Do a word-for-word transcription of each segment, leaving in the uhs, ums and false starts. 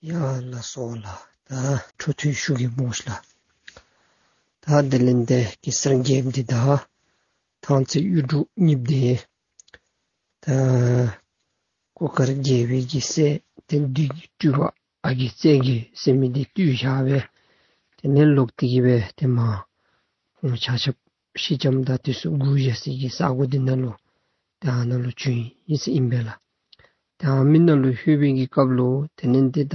ཡ་ལགས་སོ་ལགས། ད་འཕྲོ་མཐུད་ཞུ་གེ་སྨོ་ལགས། ད་དེ་ལས་ཏེ་གེ་སར་རྒྱལཔོ་འདི་དང་ཐང་རྩེ་གཡུ་འབྲུག་གཉིསཔོ་འདི་ད་གུར་དཀར་རྒྱལ་པོའི་གི་སྲས་ཏེ་བདུད་ཀྱི་སྤྲུལ་པ་ཨ་རྒས་རྩེ་རྒྱལ་ཟེར་མི་འདི་བཏུལ་བཞག་སྦེ་དེ་ལས་ལོག་སྟེ་གི་སྦེ་ཏེ་མར་ཁོང་ཆ་ཁྱབ་སེང་ལྕམ་དང་དེ་ཚུ་བསྒུག་བཞག་སའི་གི་ས་གོ་འདི་ནང་ལུ་ཏེ་ཨ་ནཱ་ལུ་བྱོན་ཡི་ཟེར་ཨིན་པས་ལགས། ཏེ་ཨ་མི་ནང་ལུ་ལྷོད་པའི་གི་སྐབས་ལུ་དེ་ལས་ཏེ་ད་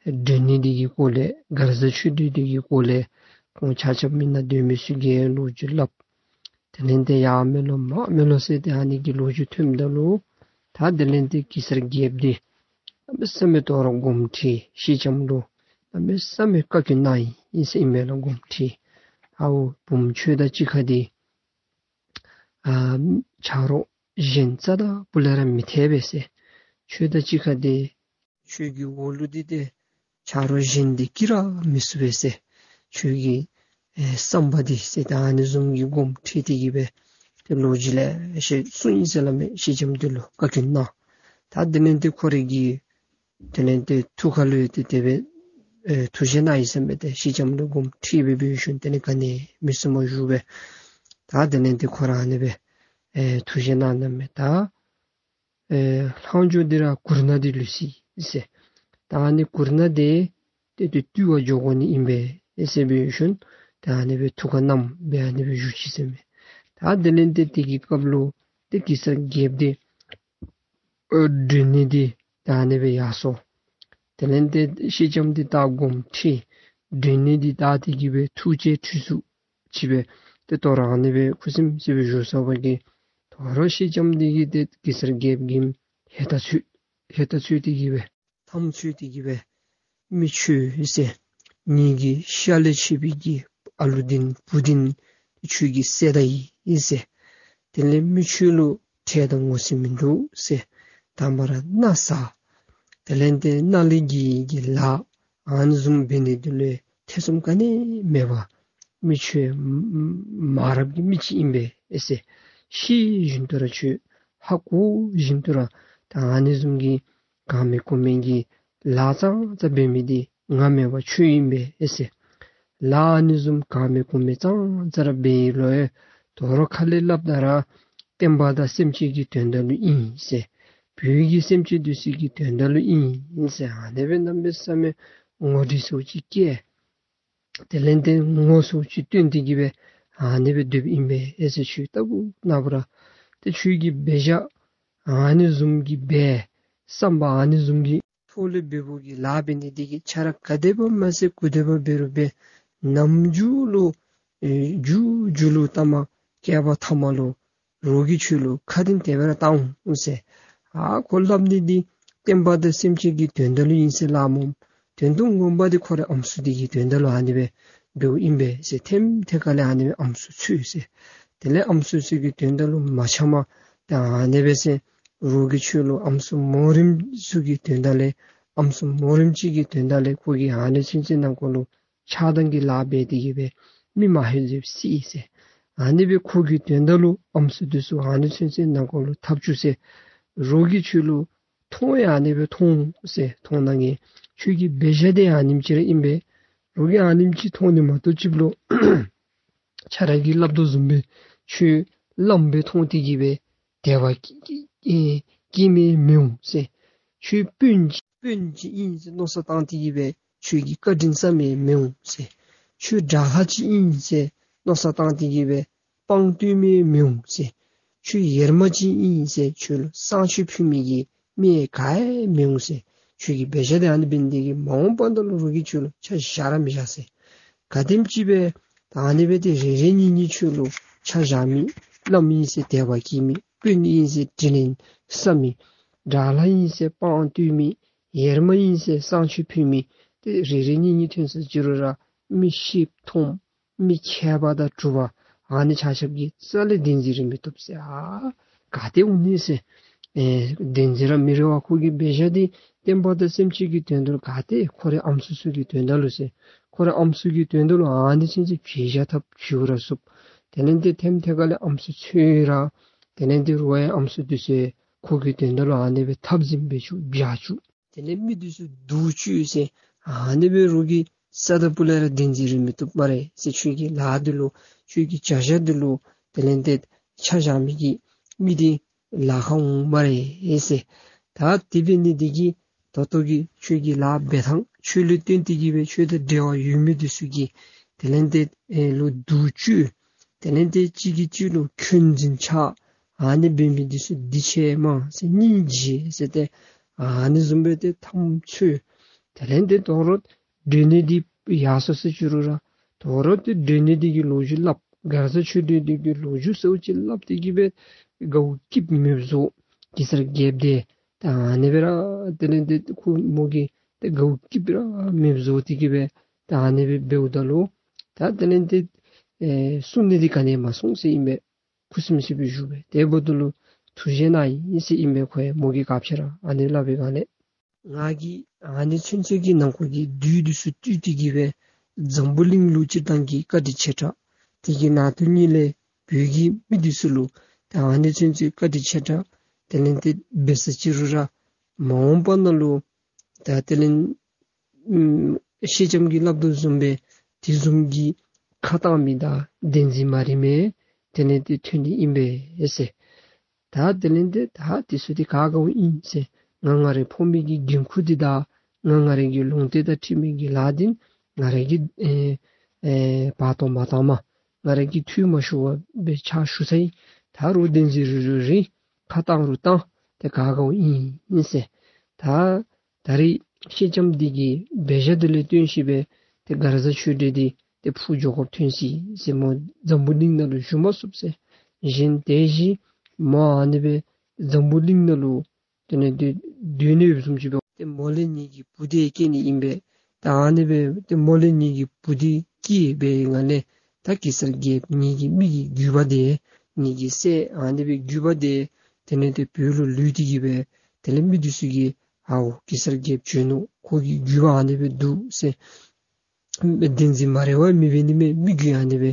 སྒྲོན་ནི་འདི་གི་སྐོར་ལས་མགར་བཟའ་ཆོས་སྒྲོན་འདི་གི་སྐོར་ལས་ཁོང་ཆ་ཁྱབ་མི་ནང་སྡོད་མི་ཚུ་གིས་ལོ་རྒྱུས་སླབ། དེ་ལས་ཏེ་ཡར་མི་ལོ་མར་མི་ལོ་ཟེར་ཏེ་ཨ་ནི་གི་ལོ་རྒྱུས་ཐོནམ་ད་ལུ་ད་དེ་ལས་ཏེ་གེ་སར་རྒྱལཔོ་འདི་གནམ་མེད་ས་མེད་དོ་རུང་དགོངསམ་ཁྲེལ། སེང་ལྕམ་ལུ་གནམ་མེད་ས་མེད་བཀའ་བཀྱོན་གནང་ཡི་ཟེར་ཨིན་མས་ལགས། དགོངསམ་ཁྲེལ། ཨའུ་བུམོ་ཁྱོད་དང་གཅིག་ཁར་འདི་ཨ་ཆ་རོགས་གཞན་རྩ་དང་སྤུ་ལས་ར་མི་འཐད་པས་ཟེར། ཁྱོད་དང་གཅིག་ཁར་འདི་ཁྱོད་ཀྱི་འོག་ལུ་འདི་ཏེ་ཆ་རོགས་གཞན་འདི་སྐྱེ་ར་མི་ཚུགས་པས་ཟེར། ཁྱོད་ཀྱི་ཨེ་བསམ་པ་འདི་ཟེར་ད་ཨ་ནི་བཟུམ་གྱི་དགོངསམ་ཁྲེལ་ཏེ་གི་སྦེ་ཏེ་ལོ་རྒྱུས་ལེ་ཤ་གསུངས་ཡི་ཟེར་སླབ་མས། སེང་ལྕམ་འདི་ལུ་བཀའ་བཀྱོན་གནང་། ད་དེ་ལས་ཏེ་ཁོ་རའི་གི་དེ་ལས་ཏེ་ཐུགས་ཁ་ལུ་ཡང་ཏེ་དེ་སྦེ་ཨེ་ཐུགས་བཞེད་གནང་ཡི་ཟེར་མས། ཏེ་སེང་ལྕམ་ལུ་དགོངསམ་ཁྲེལ་སྦེ་འབད་ཞིནམ་དེ་ལས་ག་ནི་མི་གསུང་མ་བཞུགས་པས། ད་དེ་ལས་ཏེ་ཁོ་ར་ཨ་ནི་སྦེ་ཨེ་ཐུགས་བཞེད་གནང་གནངམ་མས། ད་ཨེ་ལྷག་འཕྲོ་འདི་ར་གུར་ནག་འདི་ལུས་ཅི་ཟེར། ད་ཨ་ནི་གུར་ནག་འདི་ཏེ་ཏེ་བཏུལ་བར་འགྱོ་དགོ་ནི་ཨིན་པས་ཟེར་འབད་ཞིནམ་ད་ཨ་ནི་སྦེ་ཐུགས་ཁར་བསྣམས་སྦེ་ཨ་ནི་སྦེ་བཞུགས་ཅི་ཟེར་མས། ད་དེ་ལས་ཏེ་དེ་གི་སྐབས་ལུ་ཏེ་གེ་སར་རྒྱལཔོ་འདི་ཨོ་སྒྲོན་ནི་འདི་ད་ཨ་ནི་སྦེ་ཡར་སོང་། དེ་ལས་ཏེ་སེང་ལྕམ་འདི་ད་དགོངསམ་ཁྲེལ། སྒྲོན་ནི་འདི་ད་དེ་གི་སྦེ་ཐུགས་རྗེ་ཁྲུས་གསོལ་ཅིག་སྦེ་ཏེ་དོ་རུང་ཨ་ནི་སྦེ་ཁུ་སིམ་སི་སྦེ་བཞུགས་ས་བ་གི་དོ་རུང་སེང་ལྕམ་འདི་གིས་ཏེ་གེ་སར་རྒྱལཔོ་གི་ཧེ་ད་ཚུད་ཧེ་ད་ཚུད་དེ་གི་སྦེ་འཐམ་ཚུད་དེ་གི་སྦེ་མི་ཁྱོད་ཟེར། ངེ་གི་ཤ་ལས་མཆེད་པའི་གི་ཨ་ལུ་འདི་བུ་འདི་ཁྱོད་ཀྱི་སྲས་ད་ཨིན་ཟེར། དེ་ལས་མི་ཁྱོད་ལུ་ཁྲེལ་དང་ངོ་ཚ་མིན་འདུག་ཟེར། དང་པ་ར་མནའ་བཟའ། དེ་ལས་ཏེ་མནའ་ལས་འགལ་གྱི་ལཱ་ཨ་ནི་བཟུམ་འབད་ནི་འདི་ལུ་ཐེ་ཚོམ་ག་ནི་མེད་པར་མི་ཁྱོད་མ་རབས་ཀྱི་མི་ཅིག་ཨིན་པས་ཟེར། ཤེས་བཞིན་དུ་ར་ཁྱོད་ཧ་གོ་བཞིན་དུ་ར་ད་ཨ་ནི་བཟུམ་གྱི་གང་མེད་ཀུ་མེད་ཀྱི་ལཱ་ཙང་ཙ་འབད་མི་འདི་ང་མེན་པར་ཁྱོད་ཨིན་པས་ཟེར། ལཱ་ཨ་ནི་བཟུམ་གང་མེད་ཀུ་མེད་ཙང་ཙ་ར་འབད་ཡི་ལོ་ཡོད། དོ་རུང་ཁ་ལས་སླབ་ད་ར་བསྟན་པ་དང་སེམས་ཅན་གྱི་དོན་དག་ལུ་ཨིན་ཟེར། བོད་ཀྱི་སེམས་ཅན་འདི་ཚུ་གི་དོན་དག་ལུ་ཨིན་ཟེར། ཨ་ནི་སྦེ་གནམ་མེད་ས་མེད་ངོ་འདྲིས་སོ་ཅིག་སྐྱེས། དེ་ལས་ཏེ་ངོ་སོ་ཅིག་སྟོན་ཏེ་གི་སྦེ་ཨ་ནི་སྦེ་སྡོདཔ་ཨིན་པས་ཟེར། ཁྱོད་ལྟ་བུ་ན་བུ་ར་ཏེ་ཁྱོད་ཀྱི་འབད་བཞག་ཨ་ནི་བཟུམ་གྱི་འབད་བསམ་པ་ཨ་ནི་བཟུམ་གྱི་ཐོག་ལས་འབད་བོ་གི་ལཱ་འབད་ནི་འདི་གིས་ཁྱོད་ར་ག་དེ་སྦེ་མ་ཚད་གུ་དེ་སྦེ་འབད་རུང་འབད། ནམ་རྒྱུན་ལུ་ཨེ་རྒྱུན་རྒྱུན་ལུ་ལྟ་མ་བསྐལ་པ་ཐ་མ་ལུ་རོགས་ཀྱིས་ཁྱོད་ལུ་ཁ་གཏད་དེ་སྦེ་ར་བཏང་འོང་ཟེར། ཨ་ཁོ་སླབ་ནི་འདི་བསྟན་པ་དང་སེམས་ཅན་གྱི་དོན་དག་ལུ་ཨིན་ཟེར་སླབ་སྨོ། དོན་དུ་ངོ་མ་འདི་ཁོ་རའི་ཨམ་སྲུ་འདི་གི་དོན་དག་ལུ་ཨ་ནི་སྦེ་འབདཝ་ཨིན་པས་ཟེར་ཐེམ་ཐེ་ཀ་ལས་ཨ་ནི་སྦེ་ཨམ་སྲུ་འཚོལ་ཟེར། དེ་ལས་ཨམ་སྲུ་ཚུ་གི་དོན་དག་ལུ་མ་འཆམ་པར་ད་ཨ་ནི་སྦེ་ཟེར་རོགས་ཀྱིས་ཁྱོད་ལུ་ཨམ་སྲུ་མོ་རིམ་ཚུ་གི་དོན་དག་ལས་ཨམ་སྲུ་མོ་རིམ་ཅིག་གི་དོན་དག་ལས་ཁོ་གིས་ཨ་ནི་ཚུན་ཚོད་ནང་འཁོད་ལུ་ཆགས་སྡང་གི་ལཱ་འབད་དེ་གི་སྦེ་མི་མ་ཧེ་ཟེབ་སི་ཟེར། ཨ་ནི་སྦེ་ཁོ་གི་དོན་དག་ལུ་ཨམ་སྲུ་འདི་ཚུ་ཨ་ནི་ཚུན་ཚོད་ནང་འཁོད་ལུ་འཐབ་བཅུག་ཟེར། རོགས་ཀྱིས་ཁྱོད་ལུ་མཐོང་ཡང་ཨ་ནི་སྦེ་མཐོང་ཟེར། མཐོང་ནི་གི་ཁྱོད་ཀྱི་འབད་བཞག་འདི་ཨ་ནེམ་ཅིག་ར་ཨིན་པས། རོགས་ཀྱིས་ཨ་ནེམ་ཅིག་མཐོང་ནི་མ་གཏོགས་ཅིག་ལུ་ཁྱོད་ར་གིས་སླབ་དོ་བཟུམ་སྦེ་ཁྱོད་བླམ་སྦེ་མཐོང་སྟེ་གི་སྦེ་དད་པ་སྐྱེ་སྐྱེ་སྐྱེ་མི་མི་འོང་ཟེར། ཁྱོད་དཔོན་ཅིག་དཔོན་ཅིག་ཨིན་ཟེར་མནོ་བསམ་བཏང་སྟེ་གི་སྦེ་ཁྱོད་ཀྱི་བཀའ་དྲིན་བསམ་མི་མི་འོང་ཟེར། ཁྱོད་དགྲ་ལྷ་ཅིག་ཨིན་ཟེར་མནོ་བསམ་བཏང་སྟེ་གི་སྦེ་དཔང་བསྟོད་མི་མི་འོང་ཟེར། ཁྱོད་ཡེར་མ་ཅིག་ཨིན་ཟེར་ཁྱོད་ལུ་བསང་མཆོད་ཕུལ་མི་གི་མི་ག་ཡང་མི་འོང་ཟེར། ཁྱོད་ཀྱི་འབད་བཞག་འདི་ཨ་ནི་འབད་ནི་འདི་གིས་མ་འོངས་པ་ནང་ལུ་རོགས་ཀྱིས་ཁྱོད་ལུ་ཆ་བཞག་ར་མི་བཞག་ཟེར། ག་དེམ་ཅིག་སྦེ་ད་ཨ་ནི་སྦེ་ཏེ་རེ་རེ་གཉིས་གཉིས་ཁྱོད་ལུ་ཆ་བཞག་མི། བླམ་ཨིན་ཟེར་དད་པ་སྐྱེ་མི། དཔོན་ཨིན་ཟེར་དྲིན་ལན་བསམ་མི། དགྲ་ལྷ་ཨིན་ཟེར་དཔང་བསྟོད་མི། ཡེར་མ་ཨིན་ཟེར་བསང་མཆོད་ཕུལ་མི། ཏེ་རེ་རེ་གཉིས་གཉིས་ཐོན་ས་ཅི་རུང་ར་མི་ཤེསཔ་མཐོངམ་མི་མཁས་པ་དང་གྲུབ་པ་ཨ་ནི་ཆ་ཁྱབ་ཀྱིས་རྩ་ལས་བདེན་འཛིན་ར་མི་ཐོབ་ཟེར། ཨ་ག་ཏེ་འོང་ནི་ཟེར། ཨེ་བདེན་འཛིན་ར་མི་རེ་བ། ཁོ་གི་འབད་བཞག་འདི་བསྟན་པ་དང་སེམས་ཅན་གྱི་དོན་དག་ལུ་ག་ཏེ་ཁོ་རའི་ཨམ་སྲུ་ཚུ་གི་དོན་དག་ལུ་ཟེར། ཁོ་རའི་ཨམ་སྲུ་གི་དོན་དག་ལུ་ཨ་ནི་ཚུན་ཚོད་འབད་བཞག་ཐབས་བྱུང་ར་ཚུགས། དེ་ལས་ཏེ་ཐེམ་ཐེ་ཀ་ལས་ཨམ་སྲུ་འཚོལ་ར་དེ་ལས་ཏེ་རོགས་ཡང་ཨམ་སྲུ་འདི་ཚུ་ཁོ་གི་དོན་དག་ལུ་ཨ་ནི་སྦེ་འཐབ་འཛིང་འབད་བཅུག་འབྱར་བཅུག། དེ་ལས་མི་འདི་ཚུ་སྡུག་བཅུག་ཟེར། ཨ་ནི་སྦེ་རོགས་ཀྱིས་ས་དང་ཕུ་ལས་ར་བདེན་འཛིན་རེ་མི་བཏུབ་སྨ་རེ་ཟེར། ཁྱོད་ཀྱི་ལཱ་འདི་ལུ་ཁྱོད་ཀྱི་བྱ་བཞག་འདི་ལུ་དེ་ལས་ཏེ་ཆ་བཞག་མི་གི་མི་འདི་ལཱ་ཁག་འོང་སྨ་རེ་ཟེར། ད་དེ་འབད་ནི་འདི་གིས་ད་ལྟོ་གི་ཁྱོད་ཀྱི་ལཱ་འབད་ཐངས་ཁྱོད་ལུ་བརྟེན་ཏེ་གིས་སྦེ་ཁྱོད་དང་འབྲེལ་བ་ཡོད་མི་འདི་ཚུ་གིས་དེ་ལས་ཏེ་ཨེ་ལུ་སྡུག་བཅུག། དེ་ལས་ཏེ་གཅིག་གིས་གཅིག་ལུ་འཁོན་འཛིན་ཆགས། ཨ་ནི་འབད་མི་འདི་ཚུ་སྡིག་ཆེ་མང་ཟེར་སྙིང་རྗེ་ཟེར་ཏེ་ཨ་ནི་བཟུམ་སྦེ་ཏེ་ཐམས་ཅད་དེ་ལས་ཏེ་དོ་རུང་སྒྲོན་ནི་འདི་ཡར་སོ་ཟེར་ཅི་རུང་ར་དོ་རུང་ཏེ་སྒྲོན་ནི་འདི་གི་ལོ་རྒྱུས་སླབ། མགར་བཟའ་ཆོས་སྒྲོན་འདི་གི་ལོ་རྒྱུས་ཟེར་བ་ཅིན་སླབ་སྟེ་གིས་སྦེ་དགའཝ་སྐྱིདཔ་མེདཔ་བཟོ། གེ་སར་རྒྱལཔོ་འདི་ད་ཨ་ནི་སྦེ་ར་དེ་ལས་ཏེ་ཁོ་མོ་གིས་ཏེ་དགའཝ་སྐྱིདཔ་ར་མེདཔ་བཟོ་སྟེ་གིས་སྦེ་ད་ཨ་ནི་སྦེ་འབདཝ་ད་ལུ་ད་དེ་ལས་ཏེ་ཨེ་གསུང་ནི་འདི་ག་ནི་མ་གསུང་ཟེར་ཨིན་པས། ཁུ་སིམ་སི་སྦེ་བཞུགས་པས། དེ་འབདཝ་ད་ལུ་ཐུགས་བཞེད་གནང་ཡི་ཟེར་ཨིན་པས། ཁོ་ཡང་མོ་གིས་སྐབས་ཅིག་ར་ཨ་ནི་སླབ་པའི་སྒང་ལས་ང་གིས་ཨ་ནི་ཚུན་ཚོད་ཀྱི་ནང་འཁོད་ཀྱི་བདུད་འདི་ཚུ་བཏུལ་ཏེ་གིས་སྦེ་འཛམ་བུ་གླིང་ལུ་སྤྱིར་བཏང་གི་བཀའ་དྲིན་ཆེ་དྲགས། དེ་གི་ནང་དོན་ཉིད་ལས་བོད་ཀྱི་མི་འདི་ཚུ་ལུ་ད་ཨ་ནི་ཚུན་ཚོད་བཀའ་དྲིན་ཆེ་དྲགས། དེ་ལས་ཏེ་འབད་ས་ཅི་རུང་ར་མ་འོངས་པ་ནང་ལུ་ད་དེ་ལས་ཨམ་སེང་ལྕམ་གྱིས་སླབ་དོ་བཟུམ་སྦེ་དེ་བཟུམ་གྱི་ཁ་བཏང་མི་དང་བདེན་འཛིན་མ་རིག་མི་དེ་ལས་ཏེ་ཐོན་ནི་ཨིན་པས་ཟེར། ད་དེ་ལས་ཏེ་ད་དེ་ཚུ་འདི་ག་ག་འོང་ཨིན་ཟེར། ང་ང་རའི་ཕོ་མོའི་གི་འགན་ཁུར་འདི་དང་ང་ང་རའི་གི་ལུང་བསྟན་དང་འཁྲིལ་མི་གི་ལཱ་འདི་ང་རའི་གིས་ཨེ་ཨེ་བར་སྟོང་མ་བཏང་མས། ང་རའི་གིས་འཐུས་མ་ཤོར་བར་སྦེ་ཕྱག་ཞུ་ཚར་ཡི། ད་རུང་བདེན་འཛིན་རེ་རེ་རེ་ཁ་བཏང་རུང་བཏང་། ཏེ་ག་ག་འོང་ཨིན་ཟེར། ད་ད་རིས་སེང་ལྕམ་འདི་གི་འབད་བཞག་འདི་ལས་བརྟེན་ཞིནམ་སྦེ་ཏེ་མགར་བཟའ་ཆོས་སྒྲོན་འདི་ཏེ་འཕུར་འགྱོ་དགོཔ་ཐོན་ཅི་ཟེར། མོ་འཛམ་བུ་གླིང་ནང་ལུ་བཞུགས་མ་ཚུགས་ཟེར། གཞན་དེ་བཞིན་མོ་ཨ་ནི་སྦེ་འཛམ་བུ་གླིང་ནང་ལུ་དེ་ལས་ཏེ་སྡོད་ནི་ཡོདཔ་བཟུམ་ཅིག་འབད་ཏེ་མོ་ལས་ངེ་གི་བུ་འདི་སྐྱེ་ནི་ཨིན་པས། ད་ཨ་ནི་སྦེ་ཏེ་མོ་ལས་ངེ་གི་བུ་འདི་སྐྱེས་པའི་སྒང་ལས་ད་གེ་སར་རྒྱལཔོ་ངེ་གི་མི་གི་རྒྱུད་པ་འདི་ངེ་གི་སྲས་ཨ་ནི་སྦེ་རྒྱུད་པ་འདི་དེ་ལས་ཏེ་བོད་ལུ་ལུས་ཏེ་གིས་སྦེ་དེ་ལས་མི་འདི་ཚུ་གིས་ཨའོ་གེ་སར་རྒྱལཔོ་བྱོན་ནུག། ཁོ་གི་རྒྱུད་པ་ཨ་ནི་སྦེ་འདུག་ཟེར། བདེན་འཛིན་མ་རེ་བ་མི་འབད་ནི་མས། མི་རྒྱུད་ཨ་ནི་སྦེ་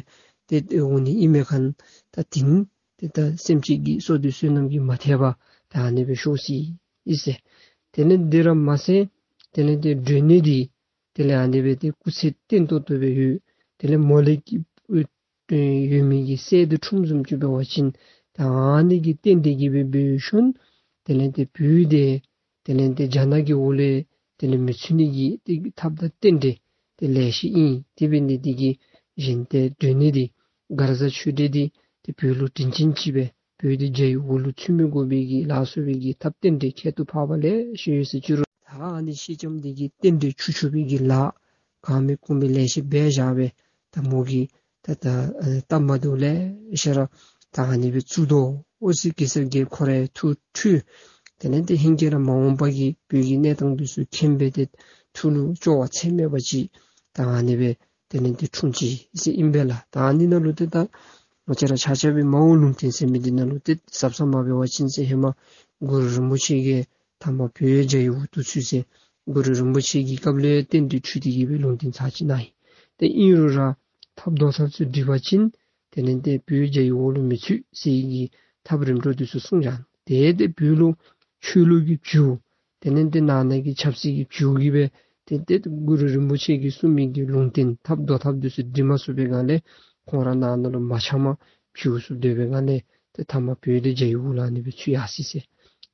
ཏེ་འོང་ནི་ཨིན་མས་ཁན། ད་དེ་ནི་ཏེ་ད་སེམས་ཅན་གྱི་བསོད་བདེ་བསོད་ནམས་ཀྱིས་མ་ཐེག་པར་ད་ཨ་ནི་སྦེ་ཤོར་ཅི་ཨིན་ཟེར། དེ་ལས་འདི་ར་མ་ཚད་དེ་ལས་ཏེ་སྒྲོན་ནི་འདི་དེ་ལས་ཨ་ནི་སྦེ་ཏེ་སྐུ་ཚེ་བརྟན་ཏོག་ཏོ་སྦེ་ཡོད། དེ་ལས་མོ་ལས་ཀྱི་ཨེ་ཡོད་མི་གི་སྲས་འདི་འཁྲུངས་བཟུམ་ཅིག་འབད་བ་ཅིན་ད་ཨ་ནི་གི་རྟེན་འབྲེལ་གྱིས་སྦེ་འབད་ཞིནམ་དེ་ལས་ཏེ་བོད་འདི་དེ་ལས་ཏེ་རྒྱ་ནག་གི་འོག་ལས་དེ་ལས་མི་ཚུད་ནི་གི་ཏེ་ཐབས་དང་རྟེན་འབྲེལ་ཏེ་ལེ་ཤ་ཨིན། དེ་འབད་ནི་འདི་གིས་གཞན་ཏེ་སྒྲོན་ནི་འདི་མགར་བཟའ་ཆོས་སྒྲོན་འདི་ཏེ་བོད་ལུ་དྲིན་ཅན་ཅིག་སྦེ་བོད་འདི་རྒྱ་ཡི་འོག་ལུ་ཚུད་མི་དགོ་པའི་གི་ལ་སོགས་པའི་གི་ཐབས་རྟེན་འབྲེལ་ཁྱད་དུ་འཕགས་པ་ལེ་ཤ་ཡོད་ཟེར་ཅི་རུང་ད་ཨ་ནི་སེང་ལྕམ་འདི་གིས་རྟེན་འབྲེལ་འཆུག་འཆུག་པའི་གི་ལཱ་གང་མེད་ཀུ་མེད་ལེ་ཤ་འབད་བཞག་པས། ད་མོ་གིས་ད་ད་ཨེ་སྟབས་མ་བདེཝ་ལེ་ཤ་ར་ད་ཨ་ནི་སྦེ་བཙུགས་དོ་འོ་ཟེར་གེ་སར་རྒྱལཔོ་ཁོ་རའི་ཐུགས་འཁྲུལ། དེ་ལས་ཏེ་ཧིང་གི་ར་མ་འོངས་པ་གི་བོད་ཀྱི་གནས་སྟངས་འདི་ཚུ་མཁྱེན་སྦེ་ཏེ་ཐུགས་ལུ་སྐྱོ་བ་ཚད་མེད་པ་ཅིག་ད་ཨ་ནི་སྦེ་དེ་ལས་ཏེ་འཁྲུངས་ཅི་ཟེར་ཨིན་པས་ལགས། ད་ཨ་ནི་ནང་ལུ་ཏེ་ད་ང་བཅས་ར་ཆ་ཁྱབ་སྦེ་མ་འོངས་ལུང་བསྟན་ཟེར་མི་འདི་ནང་ལུ་ཏེ་ཟབ་ཟབ་མ་འབད་བ་ཅིན་ཟེར་ཧེ་མ་གུ་རུ་རིན་པོ་ཆེ་གིས་ཐ་མ་བོད་རྒྱ་ཡི་འོག་ཏུ་ཚུད་ཟེར་གུ་རུ་རིན་པོ་ཆེ་གི་སྐབས་ལས་རྟེན་འབྲེལ་འཁྲུལ་ཏེ་གིས་སྦེ་ལུང་བསྟན་ཚར་ཅིག་གནང་ཡི། ཏེ་ཨིན་རུང་ར་ཐབས་ཟློག་ཐབས་ཚུ་སྒྲིག་པ་ཅིན་དེ་ལས་ཏེ་བོད་རྒྱ་ཡི་འོག་ལུ་མི་ཚུད་ཟེར་གྱི་ཐབས་རིམ་གྲོ་འདི་ཚུ་གསུངས་ཀྱང་ཏེ་ཏེ་བོད་ལུ་ཆོས་ལུགས་ཀྱི་བྱུས་དེ་ལས་ཏེ་ནང་ན་གི་ཆབ་སྲིད་ཀྱི་བྱུས་ཀྱིས་སྦེ་ཏེ་ཏེ་གུ་རུ་རིན་པོ་ཆེ་གིས་གསུངས་མི་གི་ལུང་བསྟན་ཐབས་ཟློག་ཐབས་འདི་ཚུ་སྒྲིག་མ་ཚུགས་པའི་སྒང་ལས་ཁོང་ར་ནང་ན་ལུ་མ་འཆམ་པར་བྱུས་སུ་སྡོད་པའི་སྒང་ལས་ཏེ་ཐ་མ་བོད་འདི་རྒྱ་ཡི་འོག་ལུ་ཨ་ནི་སྦེ་ཚུད་ཡར་སོ་ཡི་ཟེར།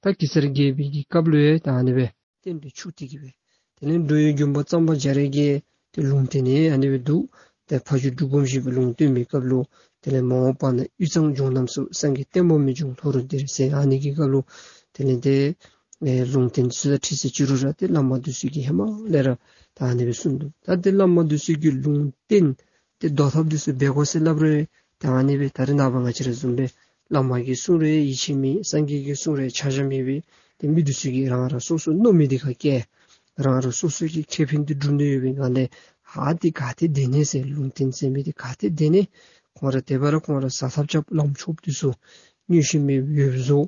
ད་གེ་སར་རྒྱལ་པོའི་གི་སྐབས་ལུ་ཡང་ད་ཨ་ནི་སྦེ་རྟེན་འབྲེལ་འཆུག་སྟེ་གིས་སྦེ་དེ་ལས་འགྲོ་བའི་མགོན་པོ་གཙང་པ་རྒྱ་རས་ཀྱི་ཏེ་ལུང་བསྟན་ནི་ཨ་ནི་སྦེ་འདུག། ཏེ་ཕ་ཇོ་འབྲུག་སྒོམ་ཞིག་གི་ལུང་བསྟན་མི་སྐབས་ལུ་དེ་ལས་མ་འོངས་པ་ན་དབུས་གཙང་ལྗོངས་རྣམས་སུ་སངས་རྒྱས་བསྟན་པ་མི་འབྱུང་ལྷོ་རུ་འདིར་ཟེར་ཨ་ནི་གི་སྐབས་ལུ་དེ་ལས་ཏེ་ཨེ་ལུང་བསྟན་ཚུ་དང་འཁྲིལ་ཟེར་ཅི་རུང་ར་ཏེ་བླ་མ་འདི་ཚུ་གིས་ཧེ་མ་ལས་ར་ད་ཨ་ནི་སྦེ་གསུངས་འདུག། ད་ཏེ་བླ་མ་འདི་ཚུ་གི་ལུང་བསྟན་ཏེ་ཟློག་ཐབས་འདི་ཚུ་འབད་དགོ་ཟེར་སླབ་རུང་ད་ཨ་ནི་སྦེ་ད་རེས་ནངས་པ་ང་བཅས་ར་བཟུམ་སྦེ་བླ་མ་གི་གསུང་རེ་ཡིད་ཆེས་མེད། སངས་རྒྱས་ཀྱི་གསུང་རེ་ཆ་བཞག་མེད་པའི་ཏེ་མི་འདི་ཚུ་གིས་རང་རང་སོ་སོ་མནོ་མི་འདི་ཁ་སྐྱེལ། རང་རང་སོ་སོ་གི་ཁེ་ཕན་འདི་སྒྲུབ་ནི་ཡོད་པའི་སྒང་ལས་ཧ་འདི་ག་ཏེ་བདེ་ནི་ཟེར། ལུང་བསྟན་ཟེར་མི་འདི་ག་ཏེ་བདེ་ནི། ཁོང་ར་དེ་སྦེ་ར་ཁོང་ར་ཟ་ཐབས་རྐྱབ་ལམ་འཕྲོ་འདི་ཚུ་མངོན་ཤེས་མེད་ཡོདཔ་བཟོ།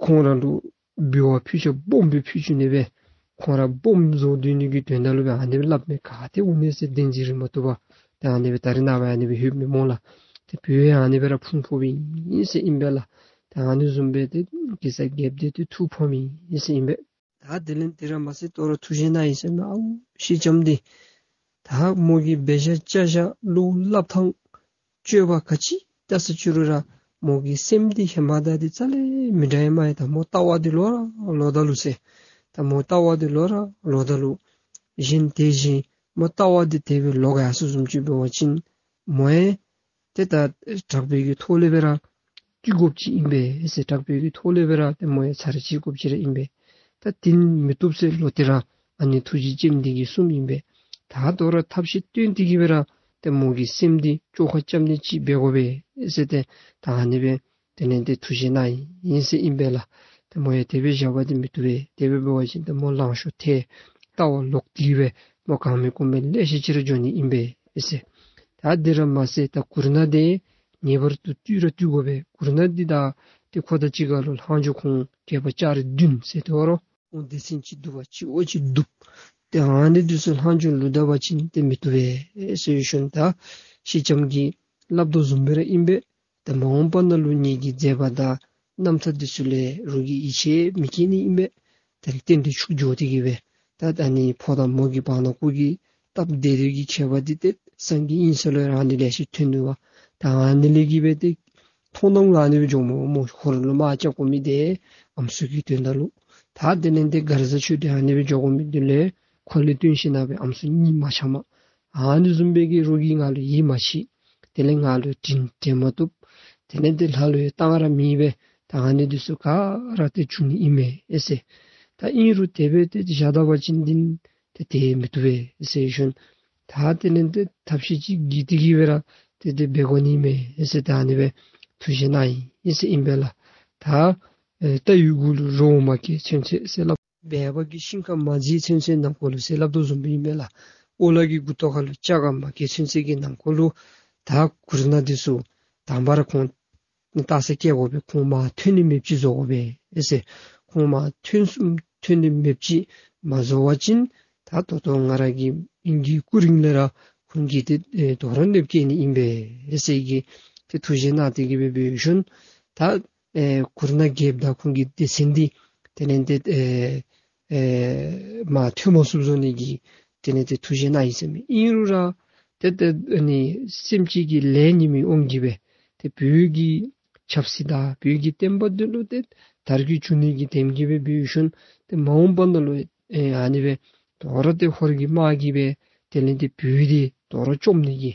ཁོང་ར་ལུ་འབུལ་བ་ཕུལ་ཆ་སྦོམ་སྦེ་ཕུལ་བཅུག་ནི་སྦེ་ཁོང་ར་སྦོམ་བཟོ་སྡོད་ནི་གི་དོན་དག་ལུ་སྦེ་ཨ་ནི་སྦེ་སླབ་མི་ག་ཏེ་འོང་ནི་ཟེར། བདེན་འཛིན་རེ་མ་བཏུབ་པར་ཏེ་ཨ་ནི་སྦེ་ད་རེས་ནངས་པ་ཨ་ནི་སྦེ་ཡོདཔ་མས་སྨོ་ལགས། ཏེ་བོད་ཡང་ཨ་ནི་སྦེ་ར་ཕུང་ཕོགཔ་ཨིན་ཟེར་ཨིན་པས་ལགས། ཏེ་ཨ་ནི་བཟུམ་སྦེ་ཏེ་གེ་སར་རྒྱལཔོ་འདི་ཏེ་ཐུགས་ཕམ་ཨིན་ཟེར་ཨིན་པས། ད་དེ་ལས་དེ་ར་མ་ཚད་དོ་རུང་ཐུགས་བཞེད་གནང་ཡི་ཟེར་མས། ཨའུ་སེང་ལྕམ་འདི་ད་མོ་གི་འབད་བཞག་བྱ་བཞག་བློ་སླབ་ཐངས་སྤྱོད་པ་ག་ཅི་ལྟ་ས་ཅི་རུང་ར་མོ་གི་སེམས་འདི་ཧེ་མ་དང་འདི་རྩ་ལས་མི་འདྲ་ཡི་མས། ད་མོ་ལྟ་བ་འདི་ལོག་ར་ལོག་ད་ལུ་ཟེར། ད་མོ་ལྟ་བ་འདི་ལོག་ར་ལོག་ད་ལུ་གཞན་དེ་བཞིན་མོ་ལྟ་བ་འདི་དེ་སྦེ་ལོག་ཡར་སོ་བཟུམ་ཅིག་འབད་བ་ཅིན་མོ་ཡང་ཏེ་ད་དྲག་པོའི་གི་ཐོག་ལས་སྦེ་ར་བཏུལ་དགོཔ་ཅིག་ཨིན་པས་ཟེར། དྲག་པོའི་གི་ཐོག་ལས་སྦེ་ར་ཏེ་མོ་ཡང་ཚར་གཅིག་དགོཔ་ཅིག་ར་ཨིན་པས། ད་དེ་མི་བཏུབ་ཟེར་ལོག་སྟེ་ར་ཨ་ནི་ཐུགས་རྗེ་ཅན་འདི་གིས་གསུངམ་ཨིན་པས། ད་དོ་རུང་ཐབས་ཤེས་བཏོན་ཏེ་གི་སྦེ་ར་ཏེ་མོ་གི་སེམས་འདི་བཅོས་ཁ་རྐྱབ་ནི་ཅིག་འབད་དགོ་པས་ཟེར་ཏེ་ད་ཨ་ནི་སྦེ་དེ་ལས་ཏེ་ཐུགས་བཞེད་གནང་ཡི་ཟེར་ཨིན་པས་ལགས། ཏེ་མོ་ཡང་དེ་སྦེ་བཞག་པ་འདི་མི་བཏུབ་པས། དེ་སྦེ་འབད་བ་ཅིན་ཏེ་མོ་ལང་ཤོར་ཏེ་ལྟ་བ་ལོག་སྟེ་གི་སྦེ་མོ་གང་མེད་ཀུ་མེད་ལེ་ཤ་ཅིག་ར་འགྱོ་ནི་ཨིན་པས་ཟེར། ད་དེ་ར་མ་ཚད་ད་གུར་ནག་འདི་ངེས་པར་དུ་བཏུལ་ར་བཏུལ་དགོ་པས། གུར་ནག་འདི་ད་ཏེ་ཁོ་དང་གཅིག་ཁར་ལུ་ལྷག་འཕྲོ་ཁོང་སྐྱེས་པ་ལྕགས་རི་བདུན་ཟེར་དོ་རུང་ཁོང་སྡེ་ཚན་ཅིག་འདུག་པ་ཅིག་འོ་ཅིག་འདུག། ཏེ་ཨ་ནི་འདི་ཚུ་ལྷག་འཕྲོ་ལུས་ད་པ་ཅིན་ཏེ་མི་བཏུབ་པས་ཟེར་ཞུ་ནི། ད་སེང་ལྕམ་གྱིས་སླབ་དོ་བཟུམ་སྦེ་ར་ཨིན་པས། ད་མ་འོངས་པ་ནང་ལུ་ངེ་གི་མཛད་པ་དང་རྣམ་ཐར་འདི་ཚུ་ལས་རོགས་ཀྱིས་ཡིད་ཆེས་མི་བསྐྱེད་ནི་ཨིན་པས། ད་རྟེན་འབྲེལ་འཆུག་འགྱོ་སྟེ་གི་སྦེ་ད་ཨ་ནི་ཕོ་དང་མོ་གི་བར་ན་ཀུ་གི་སྟབས་བདེ་སྡུག་གི་ཁྱད་པར་འདི་ཏེ་སངས་རྒྱས་ཨིན་ས་ལུ་ར་ཨ་ནི་ལེ་ཤ་ཐོན་ནུག་པ། ད་ཨ་ནི་ལས་གི་སྦེ་ཏེ་མཐོང་སྣང་ལུ་ཨ་ནི་སྦེ་འགྱོཝ་སྨོ། མོ་ཧོར་ལུ་དམག་རྐྱབ་དགོ་མི་འདི་ཨམ་སྲུ་གི་དོན་དག་ལུ། ད་དེ་ལས་ཏེ་མགར་བཟའ་ཁྱོད་འདི་ཨ་ནི་སྦེ་འགྱོ་དགོ་མི་འདི་ལས་ཁོ་ལས་བརྟེན་ཞིན་ན་སྦེ་ཨམ་སྲུ་གཉིས་མ་འཆམ་མས། ཨ་ནི་བཟུམ་སྦེ་གི་རོགས་ཀྱིས་ང་ལུ་ཡིད་མ་ཆེས། དེ་ལས་ང་ལུ་དྲིན་དྲན་མ་བཏུབ། དེ་ལས་ཏེ་ལྷ་ལུ་ཡང་གཏང་རག་མེད་པས། ད་ཨ་ནི་འདི་ཚུ་ག་ར་ཏེ་འབྱུང་ནི་ཨིན་མས་ཨེ་ཟེར། ད་ཨིན་རུང་དེ་སྦེ་ཏེ་བཞག་ད་པ་ཅིན་འདི་ཏེ་དེ་མི་བཏུབ་པས་ཟེར་ཞུ་ནི། ད་དེ་ལས་ཏེ་ཐབས་ཤེས་ཅིག་བགྱིས་ཏེ་གི་སྦེ་ར་ཏེ་དེ་འབད་དགོ་ནི་མས་ཨེ་ཟེར་ད་ཨ་ནི་སྦེ་ཐུགས་བཞེད་གནང་ཡི་ཨེ་ཟེར་ཨིན་པས་ལགས། ད་ཨེ་རྟ་ཡི་མགུ་ལུ་རོ་མ་སྐྱེས་ཚུན་ཚོད་ཟེར་སླབ། སྦལ་པ་གི་ཤིང་ཁ་མ་འཛིངས་ཚུན་ཚོད་ནང་འཁོད་ལུ་ཟེར་སླབ་དོ་བཟུམ་སྦེ་ཨིན་པས་ལགས། ཨོ་ལ་གི་མགུ་ཏོ་ཁ་ལུ་སྐྱ་ཀ་མ་སྐྱེས་ཚུན་ཚོད་ཀྱི་ནང་འཁོད་ལུ་ད་གུར་ནག་འདི་ཚུ་དང་པ་ར་ཁོང་ལྟ་ས་བསྐྱལ་དགོ་པས། ཁོང་མར་ཐོན་ནི་མེདཔ་ཅིག་བཟོ་དགོ་པས་ཨེ་ཟེར། ཁོང་མར་ཐོན་ཐོན་ནི་མེདཔ་ཅིག་མ་བཟོ་བ་ཅིན་ད་ད་ལྟོ་ང་ར་གི་ཨིན་གྱི་སྐུ་རིང་ལས་ར་ཁོང་གིས་ཏེ་ཨེ་དོ་རུང་གནོདཔ་བཀལ་ནི་ཨིན་པས་ཨེ་ཟེར་གྱི་ཏེ་ཐུགས་བཞེད་གནང་སྟེ་གི་སྦེ་འབད་ཞིནམ་ད་ཨེ་གུར་ནག་རྒྱལཔོ་དང་ཁོང་གི་སྡེ་ཚན་འདི་དེ་ལས་ཏེ་ཨེ་ཨེ་མར་ཐོན་མ་ཚུགསཔ་བཟོ་ནི་གི་དེ་ལས་ཏེ་ཐུགས་བཞེད་གནང་ཡི་ཟེར་མས། ཨིན་རུང་ར་ཏེ་ཏེ་ཨ་ནི་སེམས་ཅན་གྱི་ལས་ཉོན་མོངས་ཀྱིས་སྦེ་ཏེ་བོད་ཀྱི་ཆབ་སྲིད་དང་བོད་ཀྱི་བསྟན་པ་འདི་ལུ་ཏེ་དར་རྒུད་བྱུང་ནི་གི་དེམ་གྱིས་སྦེ་འབད་ཞིནམ་ཏེ་མ་འོངས་པ་ནང་ལུ་ཨེ་ཨ་ནི་སྦེ་དོ་རུང་ཏེ་ཧོར་གྱི་དམག་གིས་སྦེ་དེ་ལས་ཏེ་བོད་འདི་དོ་རུང་བཅོམ་ནི་གི་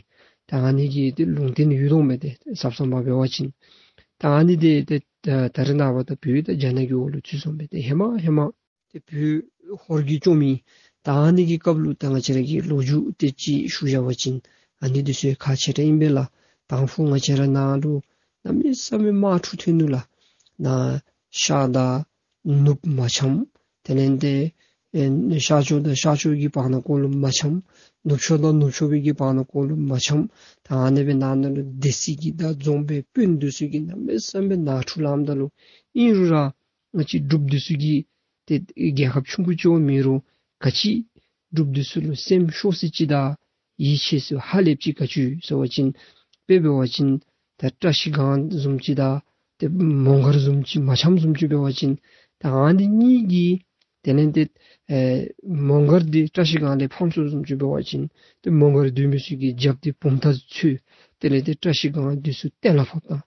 ད་ཨ་ནི་གི་ཏེ་ལུང་བསྟན་ཡོད་དོ་མས། ཏེ་ཟབ་ཟབ་མ་འབད་བ་ཅིན་ད་ཨ་ནི་འདི་ཏེ་ད་རེས་ནངས་པ་ད་བོད་ད་རྒྱ་ནག་གི་འོག་ལུ་ཚུད་སོང་མས། ཏེ་ཧེ་མ་ཧེ་མ་ཏེ་བོད་ཧོར་གྱིས་བཅོམ་མི་ད་ཨ་ནི་གི་སྐབས་ལུ་ད་ང་བཅས་ར་གི་ལོ་རྒྱུས་ཏེ་ཅིག་ཞུ་བཞག་པ་ཅིན་ཨ་ནི་འདི་ཚུ་ཁག་ཆེ་དྲགས་ཨིན་པས་ལགས། དང་ཕུ་ང་བཅས་ར་ནང་ལུ་གནམ་མེད་ས་མེད་དམག་འཁྲུག་ཐོན་ནུག་ལགས། ནཱ་ཤར་དང་ནུབ་མ་འཆམ། དེ་ལས་ཏེ་ཨེ་ཤར་ཕྱོགས་དང་ཤར་ཕྱོགས་ཀྱི་བར་ན་ཀོ་ལུ་མ་འཆམ། ནུབ་ཕྱོགས་དང་ནུབ་ཕྱོགས་པའི་གི་བར་ན་ཀོ་ལུ་མ་འཆམ། ད་ཨ་ནི་སྦེ་ནང་ན་ལུ་སྡེ་སྲིད་ཀྱི་དང་རྫོང་དཔོན་དཔོན་འདི་ཚུ་གིས་གནམ་མེད་ས་མེད་ནང་འཁྲུག་ལངམ་ད་ལུ་ཨིན་རུང་ར་ང་བཅས་འབྲུགཔ་འདི་ཚུ་གིས་ཏེ་རྒྱལ་ཁབ་ཆུང་ཀུ་ཅིག་མེན་རུང་ག་ཅི་འབྲུགཔ་འདི་ཚུ་ལུ་སེམས་ཤོར་ས་ཅིག་དང་ཡིད་ཆེས་ས་ཧ་ལས་པ་ཅིག་ག་ཅི་ཡོད་ཟེར་བ་ཅིན་དཔེ་འབད་བ་ཅིན་ད་བཀྲ་ཤིས་སྒང་བཟུམ་ཅིག་དང་ཏེ་མོང་སྒར་བཟུམ་ཅིག་མ་འཆམ་བཟུམ་ཅིག་འབད་བ་ཅིན་ད་ཨ་ནི་གཉིས་ཀྱིས་དེ་ལས་ཏེ་ཨེ་མོང་སྒར་འདི་བཀྲ་ཤིས་སྒང་ལས་ཕམ་སོངམ་བཟུམ་ཅིག་འབད་བ་ཅིན་ཏེ་མོང་སྒར་སྡོད་མི་ཚུ་གིས་རྒྱབ་འདི་བུམ་ཐང་འཚོལ། དེ་ལས་ཏེ་བཀྲ་ཤིས་སྒང་འདི་ཚུ་གཏན་ལ་ཕབ་བཏང་།